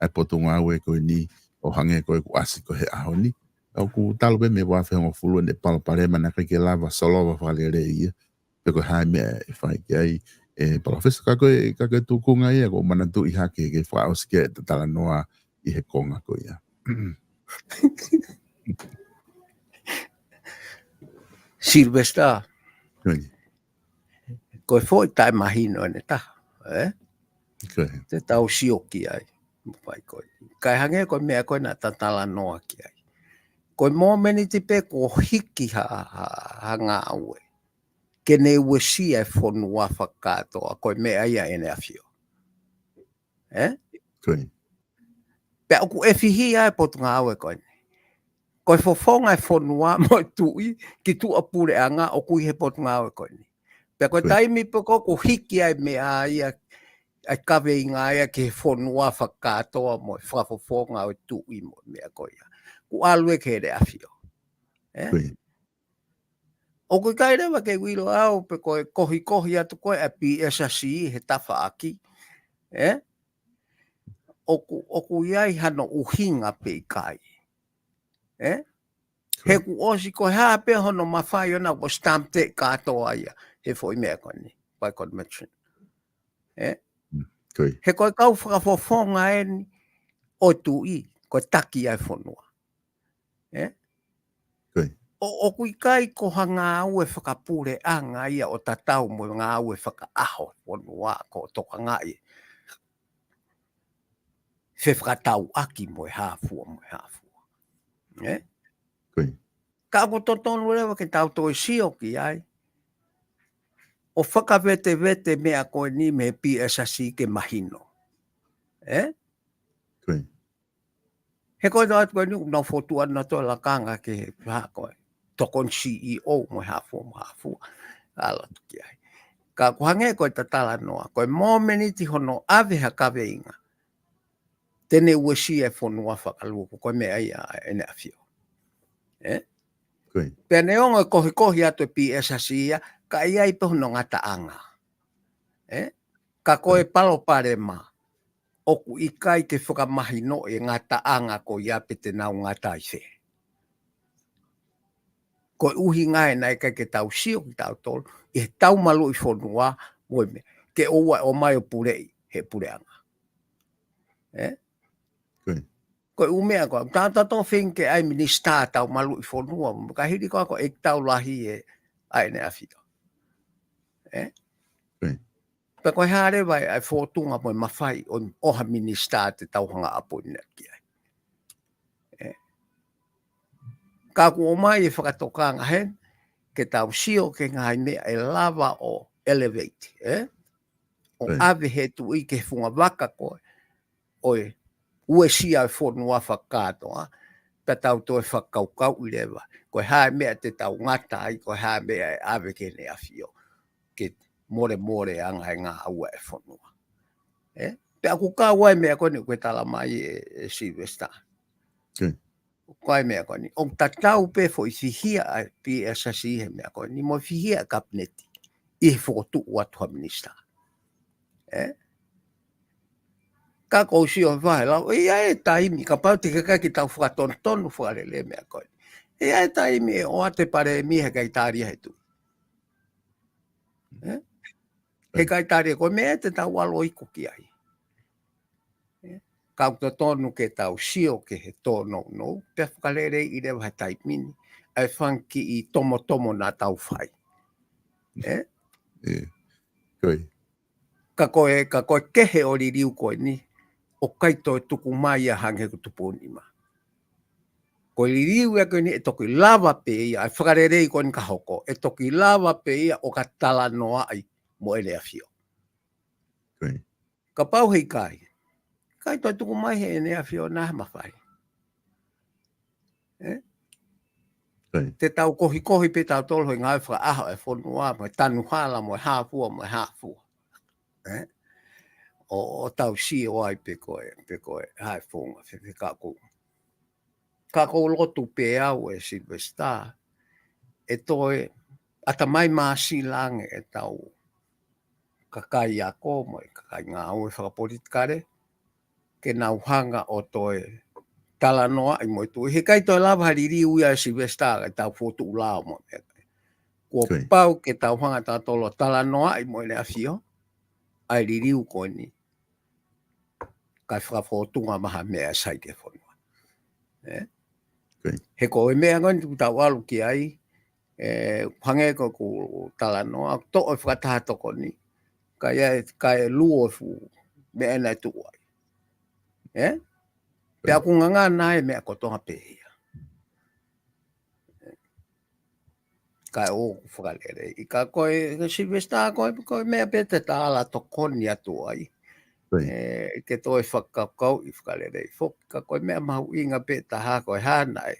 ʻa e potungāue ko eni ʻo hangē ko ē kuo ʻasi ko ē he ʻaho ni. ʻOku talu pē mei he ua afe hongofulu ʻene palopalema naʻe ʻikai ke lava solova fakalelei ia pe ko e hā e meʻa ʻe fai ki ai, ʻe Palōfesa. Ka ko e, ka ko e tuʻunga ia ʻoku ou manatuʻi hake ke fakaʻosi ki ai ʻeta talanoa ʻi he konga ko ia. Sylvester, Ko eni. Ko e foʻi taʻemahino ʻeni ʻe taha, ē? Ko e. Te tau sio ki ai. Fai ko ē. Kae hangē ko e meʻa ko ē naʻa ta talanoa ki ai. Ko e momeniti pē kuo hiki ha, ha, ha ngāue ke ne uesia e fonua fakakātoa, ko e meʻa ia ʻEne ʻAfio. Ē? Ko ē. Pea ʻoku ʻefihia e potungāue ko eni. Ko e fofonga e fonua mo e tuʻi ki tuʻa puleʻanga ʻoku ʻi he potungāue ko eni. Pea ko e Ko ē. taimi pē ko ē ʻoku hiki ai meʻa ia, ʻa e kaveinga ia ki he fonua fakakātoa mo e fakafofonga ʻo e tuʻi mo e meʻa ko ia. Kuo ʻalu ia ki he ʻEne ʻAfio. Ē? Ko ē. ʻOku ʻikai leva ke u ʻilo au pe ko e kohikohi atu ko ē ʻa e P S C he tafaʻaki. Ē? ʻOku, ʻoku ʻi ai hano ʻuhinga pe ʻikai. Ē? Ko ē. He kuo ʻosi ko e hā pē hono mafai ʻona kuo stamp te kātoa ia he foʻi meʻa ko eni, by convention. Ē? Mm, ko ē. He ko e kau fakafofonga eni ʻo e tuʻi, ko e taki ʻa e fonua. Ē? Ko ē. ʻO, ʻoku ʻikai ko ha ngāue fakapuleʻanga ia ʻo tatau mo e ngāue fakaʻaho fonua ko e tokangaʻi fefakatauʻaki mo e hā fua, mo e hā fua. Ē? Ko ē. Ka ʻoku totonu leva ke tau toe sio ki ai ʻo fakavetevete meʻa ko eni mei he P S C ke mahino. Ē? Ko ē. He ko e tau atu ko eni, ʻoku nau fotu ʻana ʻo lakanga ke he hā ko ē, tokoni C E O mo e hā fua, mo e hā fua. ʻAlu atu ki ai. Ka ʻoku hangē ko ʻeta talanoa, ko e momeniti hono ʻave ha kaveinga, te ne uesia e fonua fakalūkufua, ko e meʻa ia ʻEne ʻAfio. Ē? Ko ē. Pea neongo e kohikohi atu e P S C ia, ka ʻi ai pē hono ngataʻanga. Ē? Ka ko e Ko ē. palopalema, ʻoku ʻikai ke fakamahinoʻi e ngataʻanga ko ia pe te nau ngata ai fē. Ko e ʻuhinga ia naʻe ʻikai ke tau sio kitautolu ʻi he tau maluʻi fonua mo e meʻa, ke ʻoua ʻe ʻomai ʻo puleʻi he puleʻanga. Ē? Ko ē. Ko e ʻū meʻa ko ē, tā tatou feinga ke ʻai minisitā tau maluʻi fonua, mo ka hili ko ē ko e tau lahi ʻe ʻEne ʻAfio. Ē? Ko ē. Pea ko e hā leva ʻa e fōtunga mo e mafai ʻo, ʻo ha minisitā te tau hanga ʻo appoint ki ai. Ē. Ka ʻoku ʻomai e fakatokanga heni, ke tau sio ki he ngaahi meʻa ʻe lava ʻo elevate, ē? ʻO Ko ē. ʻave he tuʻi ki he funga vaka ko ē, ʻo e uesia e fonua fakakātoa, pea tau toe fakakaukauʻi leva. Ko e hā e meʻa te tau ngata ai, ko e hā e meʻa ʻe ʻave ki heʻene ʻafio. Ke molemoleʻanga e ngāue e fonua. Ē? Pea ʻoku kau ai e meʻa ko eni ʻoku ke tala mai ē, ē Sylvester. Ko ē. ʻOku kau ai e meʻa ko eni. ʻOku tatau pē foʻi fihia ʻa e P S C he meʻa ko eni. Mo e fihia ʻa e kapineti ʻi he fokotuʻu atu ha minisitā. Ē? Ka ʻoku ou sio he vahe lau, ʻe ʻi ai e taimi, kapau te ke ʻikai ke tau fakatonutonu fakalelei e meʻa ko ē. ʻE ʻi ai e taimi ʻe ʻoatu e palēmia he ʻikai tālia he tuʻi. Ē? He ʻikai tālia ko e meʻa te tau ʻalu ʻo iku ki ai. Ē? Ka ʻoku totonu ke tau sio ki he tōnounou, pea fakaleleiʻi leva he taimi ni, ʻa e fanga kiʻi tomotomo naʻa tau fai. Ē? Ē. Ko ē. Ka ko e, ka ko e kehe ʻo e liliu ko eni, ʻoku ʻikai toe tuku mai ia hangē ko e tupu nima. Ko e liliu ia ko eni ʻe toki lava pē ia, ʻa e fakalelei ko eni ka hoko, ʻe toki lava pē ia ʻo ka talanoaʻi mo ʻEne ʻAfio. Ko ē. Kapau he ʻikai, ʻikai toe tuku mai heʻene ʻAfio ʻona ha mafai. Ē? Ko ē. Te tau kohikohi pē tautolu he ngāue fakaʻaho e fonua, mo e tanu hala, mo e hā fua, mo e hā fua. Ē? ʻO, ʻo tau sio ai pe ko e, pe ko e hā e founga, fefeka ʻoku ka ʻoku ou lotu pē au ʻe Silivesitā, ʻe toe ʻatamai māsila ange ʻetau kakai ako mo e kakai ngāue fakapolitikale, ke nau hanga ʻo toe talanoaʻi mo e tuʻi. He ʻikai toe lava ha liliu ia ʻe Silivesitā, ʻetau fokotuʻu lao mo e meʻa. Kuo pau ke tau hanga tautolu ʻo talanoaʻi mo ʻEne ʻAfio ʻa e liliu ko eni, kae fakafotunga mai ha meʻa ʻe sai ki he fonua. Ē? He ko e meʻa ko eni ʻoku tau ʻalu ki ai, ē, hangē ko ʻeku talanoa, toʻo e fakataha tokoni, kae, kae luo e fuʻu meʻa naʻe tuʻu ai. Ē? Pea ʻoku ngangana e meʻa kotoa pē ia. Kae ʻoku fakalelei. ʻIkai ko e, ko Silivesitā ko e, ko e meʻa pē te ta ala tokoni atu ai. Ē, ke toe fakakaukauʻi fakalelei foki. Ka ko e meʻa mahuʻinga pē taha ko e hā naʻe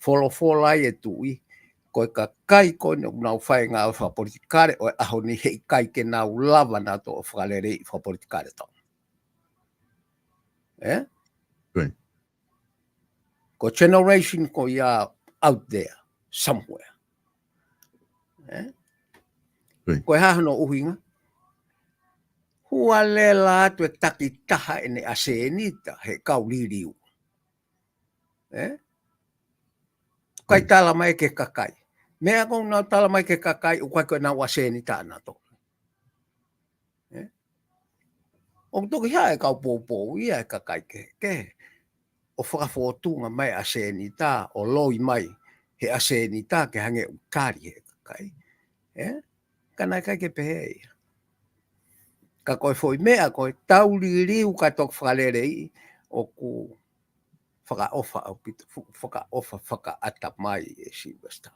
folofola ai e tuʻi, ko e kakai ko eni ʻoku nau fai e ngāue fakapolitikale ʻo e ʻaho ni, heʻikai ke nau lava nautolu ʻo fakalelei fakapolitikale Tonga. Ē? Ko e generation ko ia out there somewhere. Ē? Ko e hā hono ʻuhinga? Hualela atu e takitaha ʻene ʻasenita he kau liliu. Ē? ʻIkai tala mai ki he kakai. Meʻa ʻoku nau tala mai ki he kakai, ʻoku ʻikai ko ʻenau ʻasenita ʻanautolu. Ē? ʻOku toki haʻu e kau poupou ia e kakai kehekehe ʻo fakafotunga mai ʻasenita, ʻo loi mai he ʻasenita ke hangē ʻoku tali he kakai. Ē? Ka naʻe ʻikai ke pehē ia. Ka ko e foʻi meʻa ko e tau liliu kae toki fakaleleiʻi, ʻoku fakaʻofa ʻaupito, fu-, fakaʻofa fakaʻatamai ʻe Silivesitā.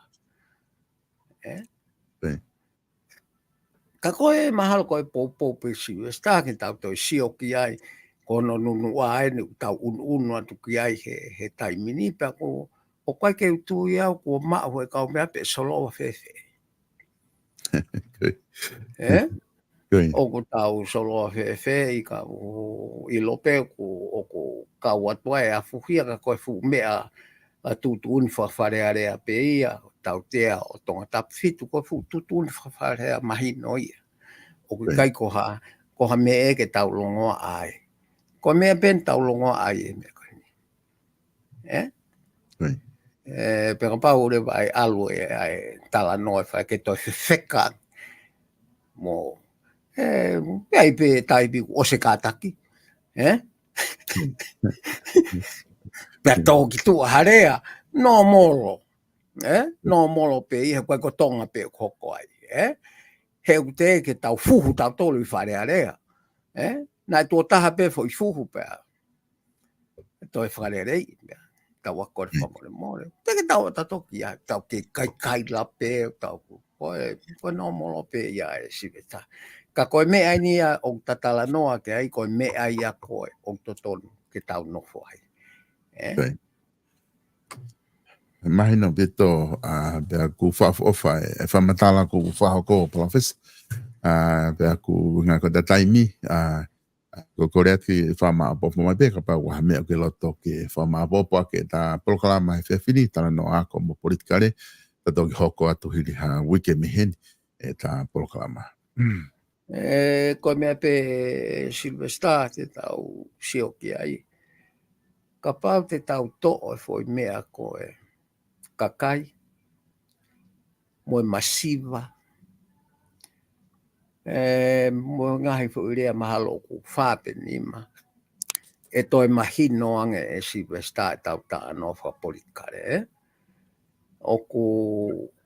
Ē? Ka ko e mahalo ko e poupou pē Silivesitā ke tau toe sio ki ai, ko hono nunuʻa eni ʻoku tau unuunu atu ki ai he, he taimi ni, pea ʻoku, ʻoku ʻikai ke u tui au kuo maʻu he kau meʻa pe solova fēfē. Ē? ʻOku tau solova fēfē ʻi ka u ʻilo pē ʻoku, ʻoku kau atu ai ʻa fuhia ka ko e fuʻu meʻa ʻa tuʻutuʻuni fakafalealea pē ia, tautea ʻo Tongatapu fitu, ko e fuʻu tuʻutuʻuni fakafalealea mahino ia. ʻOku ʻikai ko ha, ko ha meʻa ke tau longoaʻa ai. Ko e meʻa pē eni tau longoaʻa ai e meʻa ko eni. Ē? Ē, pea kapau leva ʻe ʻalu e, ʻa e talanoa ʻe fai ke toe fefeka. Mo, ē, pea ʻi pē taipi kuo ʻosi e kātaki. Ē? Pea tō ki tuʻa ha lea, nōmolo. Ē? Nōmolo pē ia, ko e ko Tonga pē ʻoku hoko ai. Ē? He ʻoku teʻeki ke tau fuhu tautolu ʻi Fale Alea. Ē? Naʻe tuʻo taha pē foʻi fuhu pea toe fakaleleiʻi, pea tau ako e fakamolemole. Teʻeki tau ʻata toki ia, tau ke kaikai lape, tau ko e, ko e nōmolo pē ia ʻe Silivesitā. Ka ko e meʻa eni ia ʻoku ta talanoa ki ai, ko e meʻa ia ko ē ʻoku totonu ke tau nofo ai. Ē? Mahino ʻaupito, ā, pea ʻoku fakaʻofoʻofa e, e fakamatala kuo fakahoko, Palōfesa. Ā, pea ʻoku ngā ko e taimi, ā, ko e kole atu ke fakamāʻopoʻopo mai pē kapau ʻoku ʻi ai ha meʻa ʻoku ke loto ke fakamāʻopoʻopo ʻaki ʻeta polokalama he efiafi ni, talanoa ako mo politikale, ta toki hoko atu hili ha uike mei heni ʻeta polokalama. Ē, ko e meʻa pē Silivesitā te tau sio ki ai. Kapau te tau toʻo e foʻi meʻa ko e kakai, mo e masiva, ē, mo e ngaahi foʻi lea mahalo ʻoku fā pe nima. ʻE toe mahino ange ʻe Silivesitā ʻetau talanoa fakapolitikale, ē? ʻOku,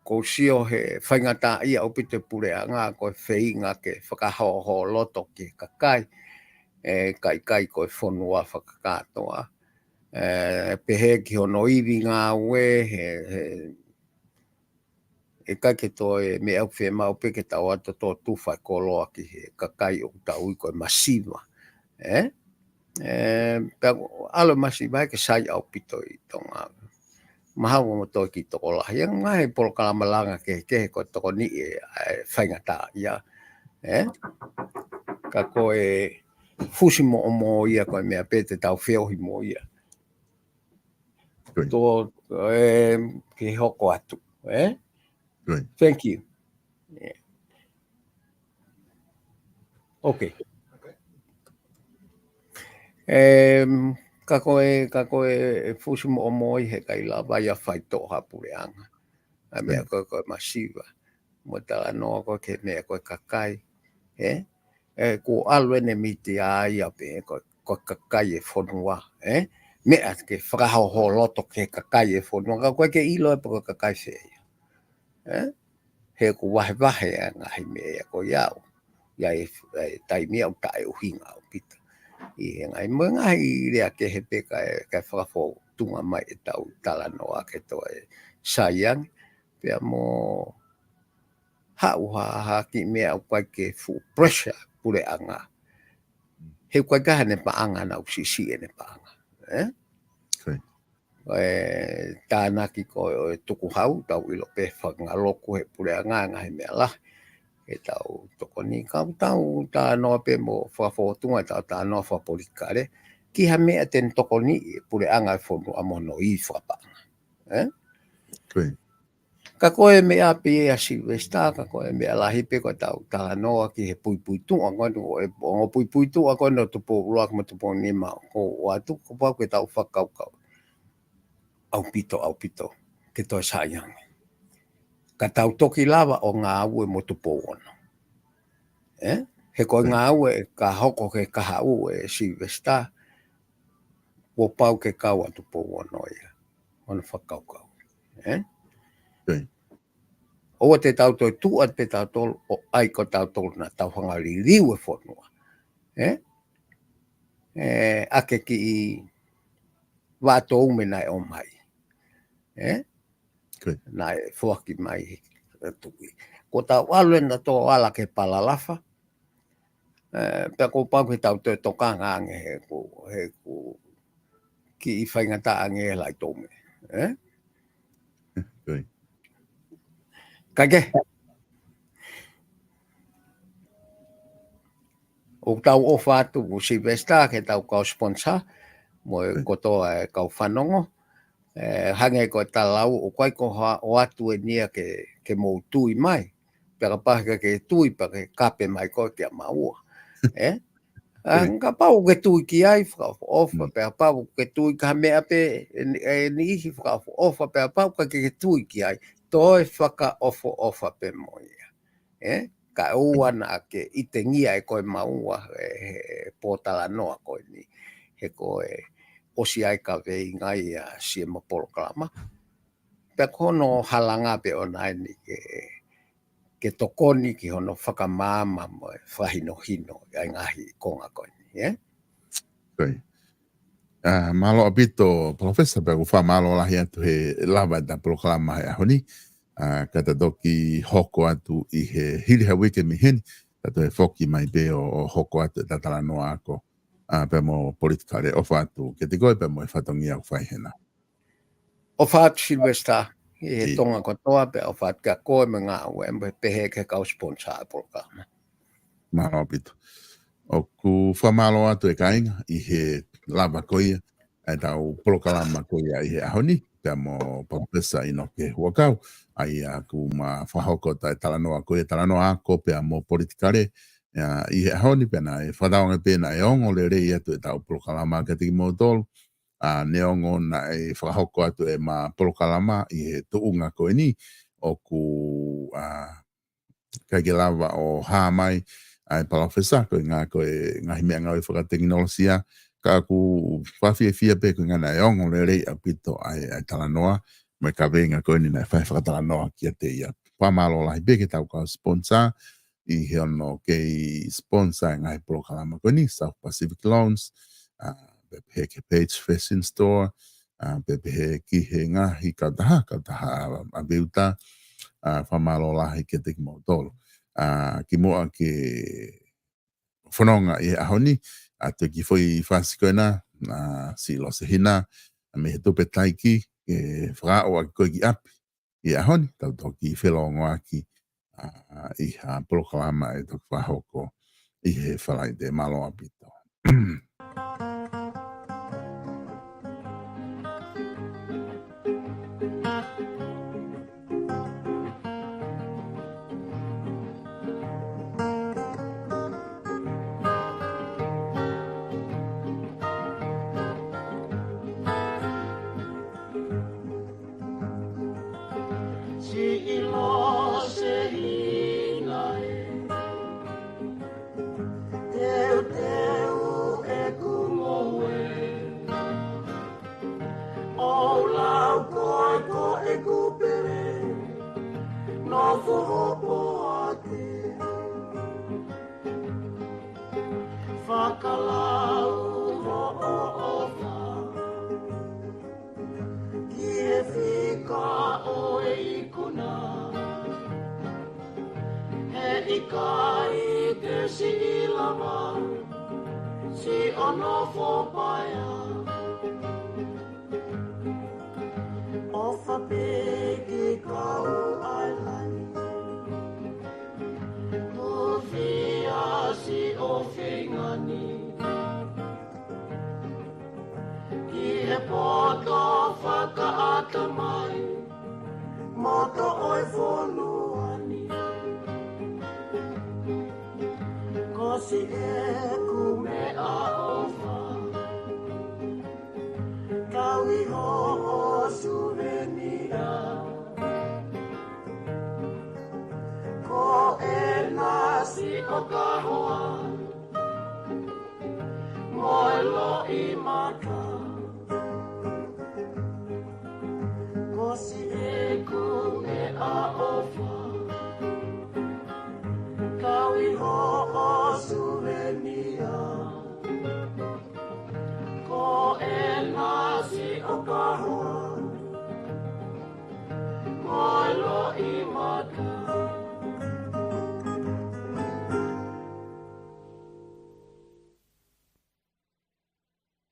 ʻoku ou sio he faingataʻaʻia ʻaupito e puleʻanga ko e feinga ke fakahoholoto ki he kakai, ē, kae ʻikai ko e fonua fakakātoa. Ē, pehē ki hono ivi ngāue, he, he, ʻikai ke toe meʻa ʻoku fiemaʻu pē ke tau ʻalu ʻo tufa e koloa ki he kakai ʻoku tau ui ko e masiva. Ē? Ē, pea ʻalu e masiva ke sai ʻaupito ʻi Tonga. Mahalo mo toe kiʻi tokolahi. ʻA e ngaahi polokalama langa kehekehe ko e tokoniʻi e, ē, faingataʻaʻia. Ē? Ka ko e fusi moʻomoʻo ia ko e meʻa pē te tau feohi mo ia. Tō, ē, ke hoko atu, ē? Thank you. Yeah. Okay. Em, ka ko e, ka ko e, e fusi mo omoi he ʻikai lava ia faitoʻo ha puleʻanga. ʻA e meʻa ko e, ko e masiva. Mo e talanoa ko e ke meʻa ko e kakai. Ē? Ē, kuo ʻalu ʻene mītia ia pē ko e, ko e kakai e fonua. Ē? Meʻa ke fakahoholoto ke kakai e fonua. Ka ko e ke ʻilo ē pe ko e kakai fē ia. Ē? He ʻoku vahevahe ʻa e ngaahi meʻa ia ko ia au. ʻI ai e, e taimi au taʻeʻuhinga ʻaupito. ʻI he ngaahi mo e ngaahi lea kehe pē kae, kae fakafōtunga mai ʻetau talanoa ke toe sai ange. Pea mo haʻu ha, ha kiʻi meʻa ʻoku ʻikai ke fuʻu pressure puleʻanga. He ʻoku ʻikai ke ʻi ai haʻane paʻanga naʻa ku siʻisiʻi ʻene paʻanga. Ē? Ē, tānaki ko e tukuhau, tau ʻilo pē fakangaloku he puleʻanga ngaahi meʻa lahi. Ke tau tokoni ka tau talanoa pē mo fakafōtunga tau talanoa fakapolitikale. Ki ha meʻa te ne tokoni e puleʻanga e fonua mo hono ivi fakapaʻanga. Ē? Ka ko e meʻa pē ia Silivesitā, ka ko e meʻa lahi pē ko ʻetau talanoa ki he puipuituʻa ko eni, ʻo e ongo puipuituʻa ko eni ʻo Tupou ʻUluaki mo Tupou Nima ʻoku ʻoatu, kuo pau ke tau fakakaukau ʻaupito, ʻaupito, ke toe sai ange. Ka tau toki lava ʻo ngāue mo Tupou Ono. Ē? He ko e ngāue ka hoko ke kahaʻu ē Silivesitā, kuo pau ke kau atu Tupou Ono ia. Hono fakakaukau. Ē? ʻOua te tau toe tuʻu atu pē tautolu ʻo ʻai ko tautolu naʻa tau hanga liliu e fonua. Ē? Ē, ʻa e kiʻi vaʻa toume naʻe ʻomai. Ē? Naʻe foaki mai he tuʻi. Kuo tau ʻalu ʻena tō ala ke palalafa. Ē, pea kuo pau ke tau toe tokanga ange he ʻoku, he ʻoku kiʻi faingataʻa ange e laʻi toume. Ē? Ka ke. ʻOku tau ʻofa atu Silivesitā ke tau kau sponsor, mo e kotoa e kau fanongo. Ē, hangē ko e talau, ʻoku ʻikai ko ha ʻoatu eni ia ke, ke mou tui mai. Pea kapau ʻe ʻikai ke tui, pea ke kape mai koe kia maua. Ē? Ā, kapau ʻoku ke tui ki ai, fakaʻofoʻofa, pea kapau ʻoku ke tui ki ha meʻa pē, ʻe, ʻe niʻihi fakaʻofoʻofa, pea kapau ʻoku ʻikai ke tui ki ai, toe fakaʻofoʻofa pē mo ia. Ē? Kae ʻoua naʻa ke ʻitengia ʻe koe maua, ē, he pōtalanoa ko eni. He ko e ʻosi ʻa e kaveinga ia siʻema polokalama. Pea ko hono halanga pē ʻona eni ke, ke tokoni ki hono fakamaama mo e fakahinohino ʻa e ngaahi konga ko eni, ē? Ā, mālō ʻaupito, Palōfesa, pea ʻoku fakamālō lahi atu he lava ʻeta polokalama he ʻaho ni. Ā, ka ta toki hoko atu ʻi he hili ha uike mei heni, ta toe foki mai pē ʻo, ʻo hoko atu ʻeta talanoa ako. Ā, pea mo politikale, ʻofa atu kiate koe pea mo e fatongia ʻoku fai hena. ʻOfa atu Silivesitā, ʻi he Tonga kotoa, pea ʻofa atu kia koe mo e ngāue, mo e pehē ki he kau sponsor e polokalama. Mālō ʻaupito. ʻOku fakamālō atu e kāinga ʻi he lava ko ia ʻetau polokalama ko ia ʻi he ʻaho ni, pea mo Palōfesa ʻInoke Huʻakau, ʻa ia ʻoku ma fakahoko ʻeta talanoa ko ia, talanoa ako pea mo politikale, ā, ʻi he ʻaho ni pea naʻe fakatauange pē naʻe ongo lelei atu ʻetau polokalama kiate kimoutolu, ā, neongo naʻe fakahoko atu ʻema polokalama ʻi he tuʻunga ko eni ʻoku, ā, ʻikai ke lava ʻo hā mai ʻa e Palōfesa, ko e ngaahi, ko e ngaahi meʻangāue fakatekinolosia, ka ʻoku fakafiefia pē ko e ngaahi naʻe ongo lelei ʻaupito ʻa e, ʻa e talanoa, mo e kaveinga ko eni naʻe fai fakatalanoa kiate ia. Fakamālō lahi pē ki heʻetau kau sponsor, ʻi he ʻoku kei sponsor e ngaahi polokalama ko eni, South Pacific Loans, ā, pea pehē ki he Page Fashion Store, ā, pea pehē ki he ngaahi kautaha, kautaha ʻa, ʻa Veuta, ā, fakamālō lahi kiate kimoutolu. Ā, kimuʻa ke fononga ʻi he ʻaho ni, ʻa e kiʻi foʻi fasi ko ena, ā, Siʻi Losehina, mei he Tupe Taiki, ke fakaaʻu ʻaki koe ki ʻapi ʻi he ʻaho ni, tau toki felōngoaki, ā, ʻi ha polokalama ʻe toki fakahoko ʻi he Falaite. Mālō ʻaupito. ʻIkai ke siʻi lava siʻo nofo paea. ʻOfa pē ki he kau ʻailani. Hūfia siʻo feinga ni ki he poto fakaʻatamai motuʻa ʻo e fonua ni. Ko siʻeku meʻaʻofa, tauhi hoʻo suvenia. Ko ena siʻo kahoa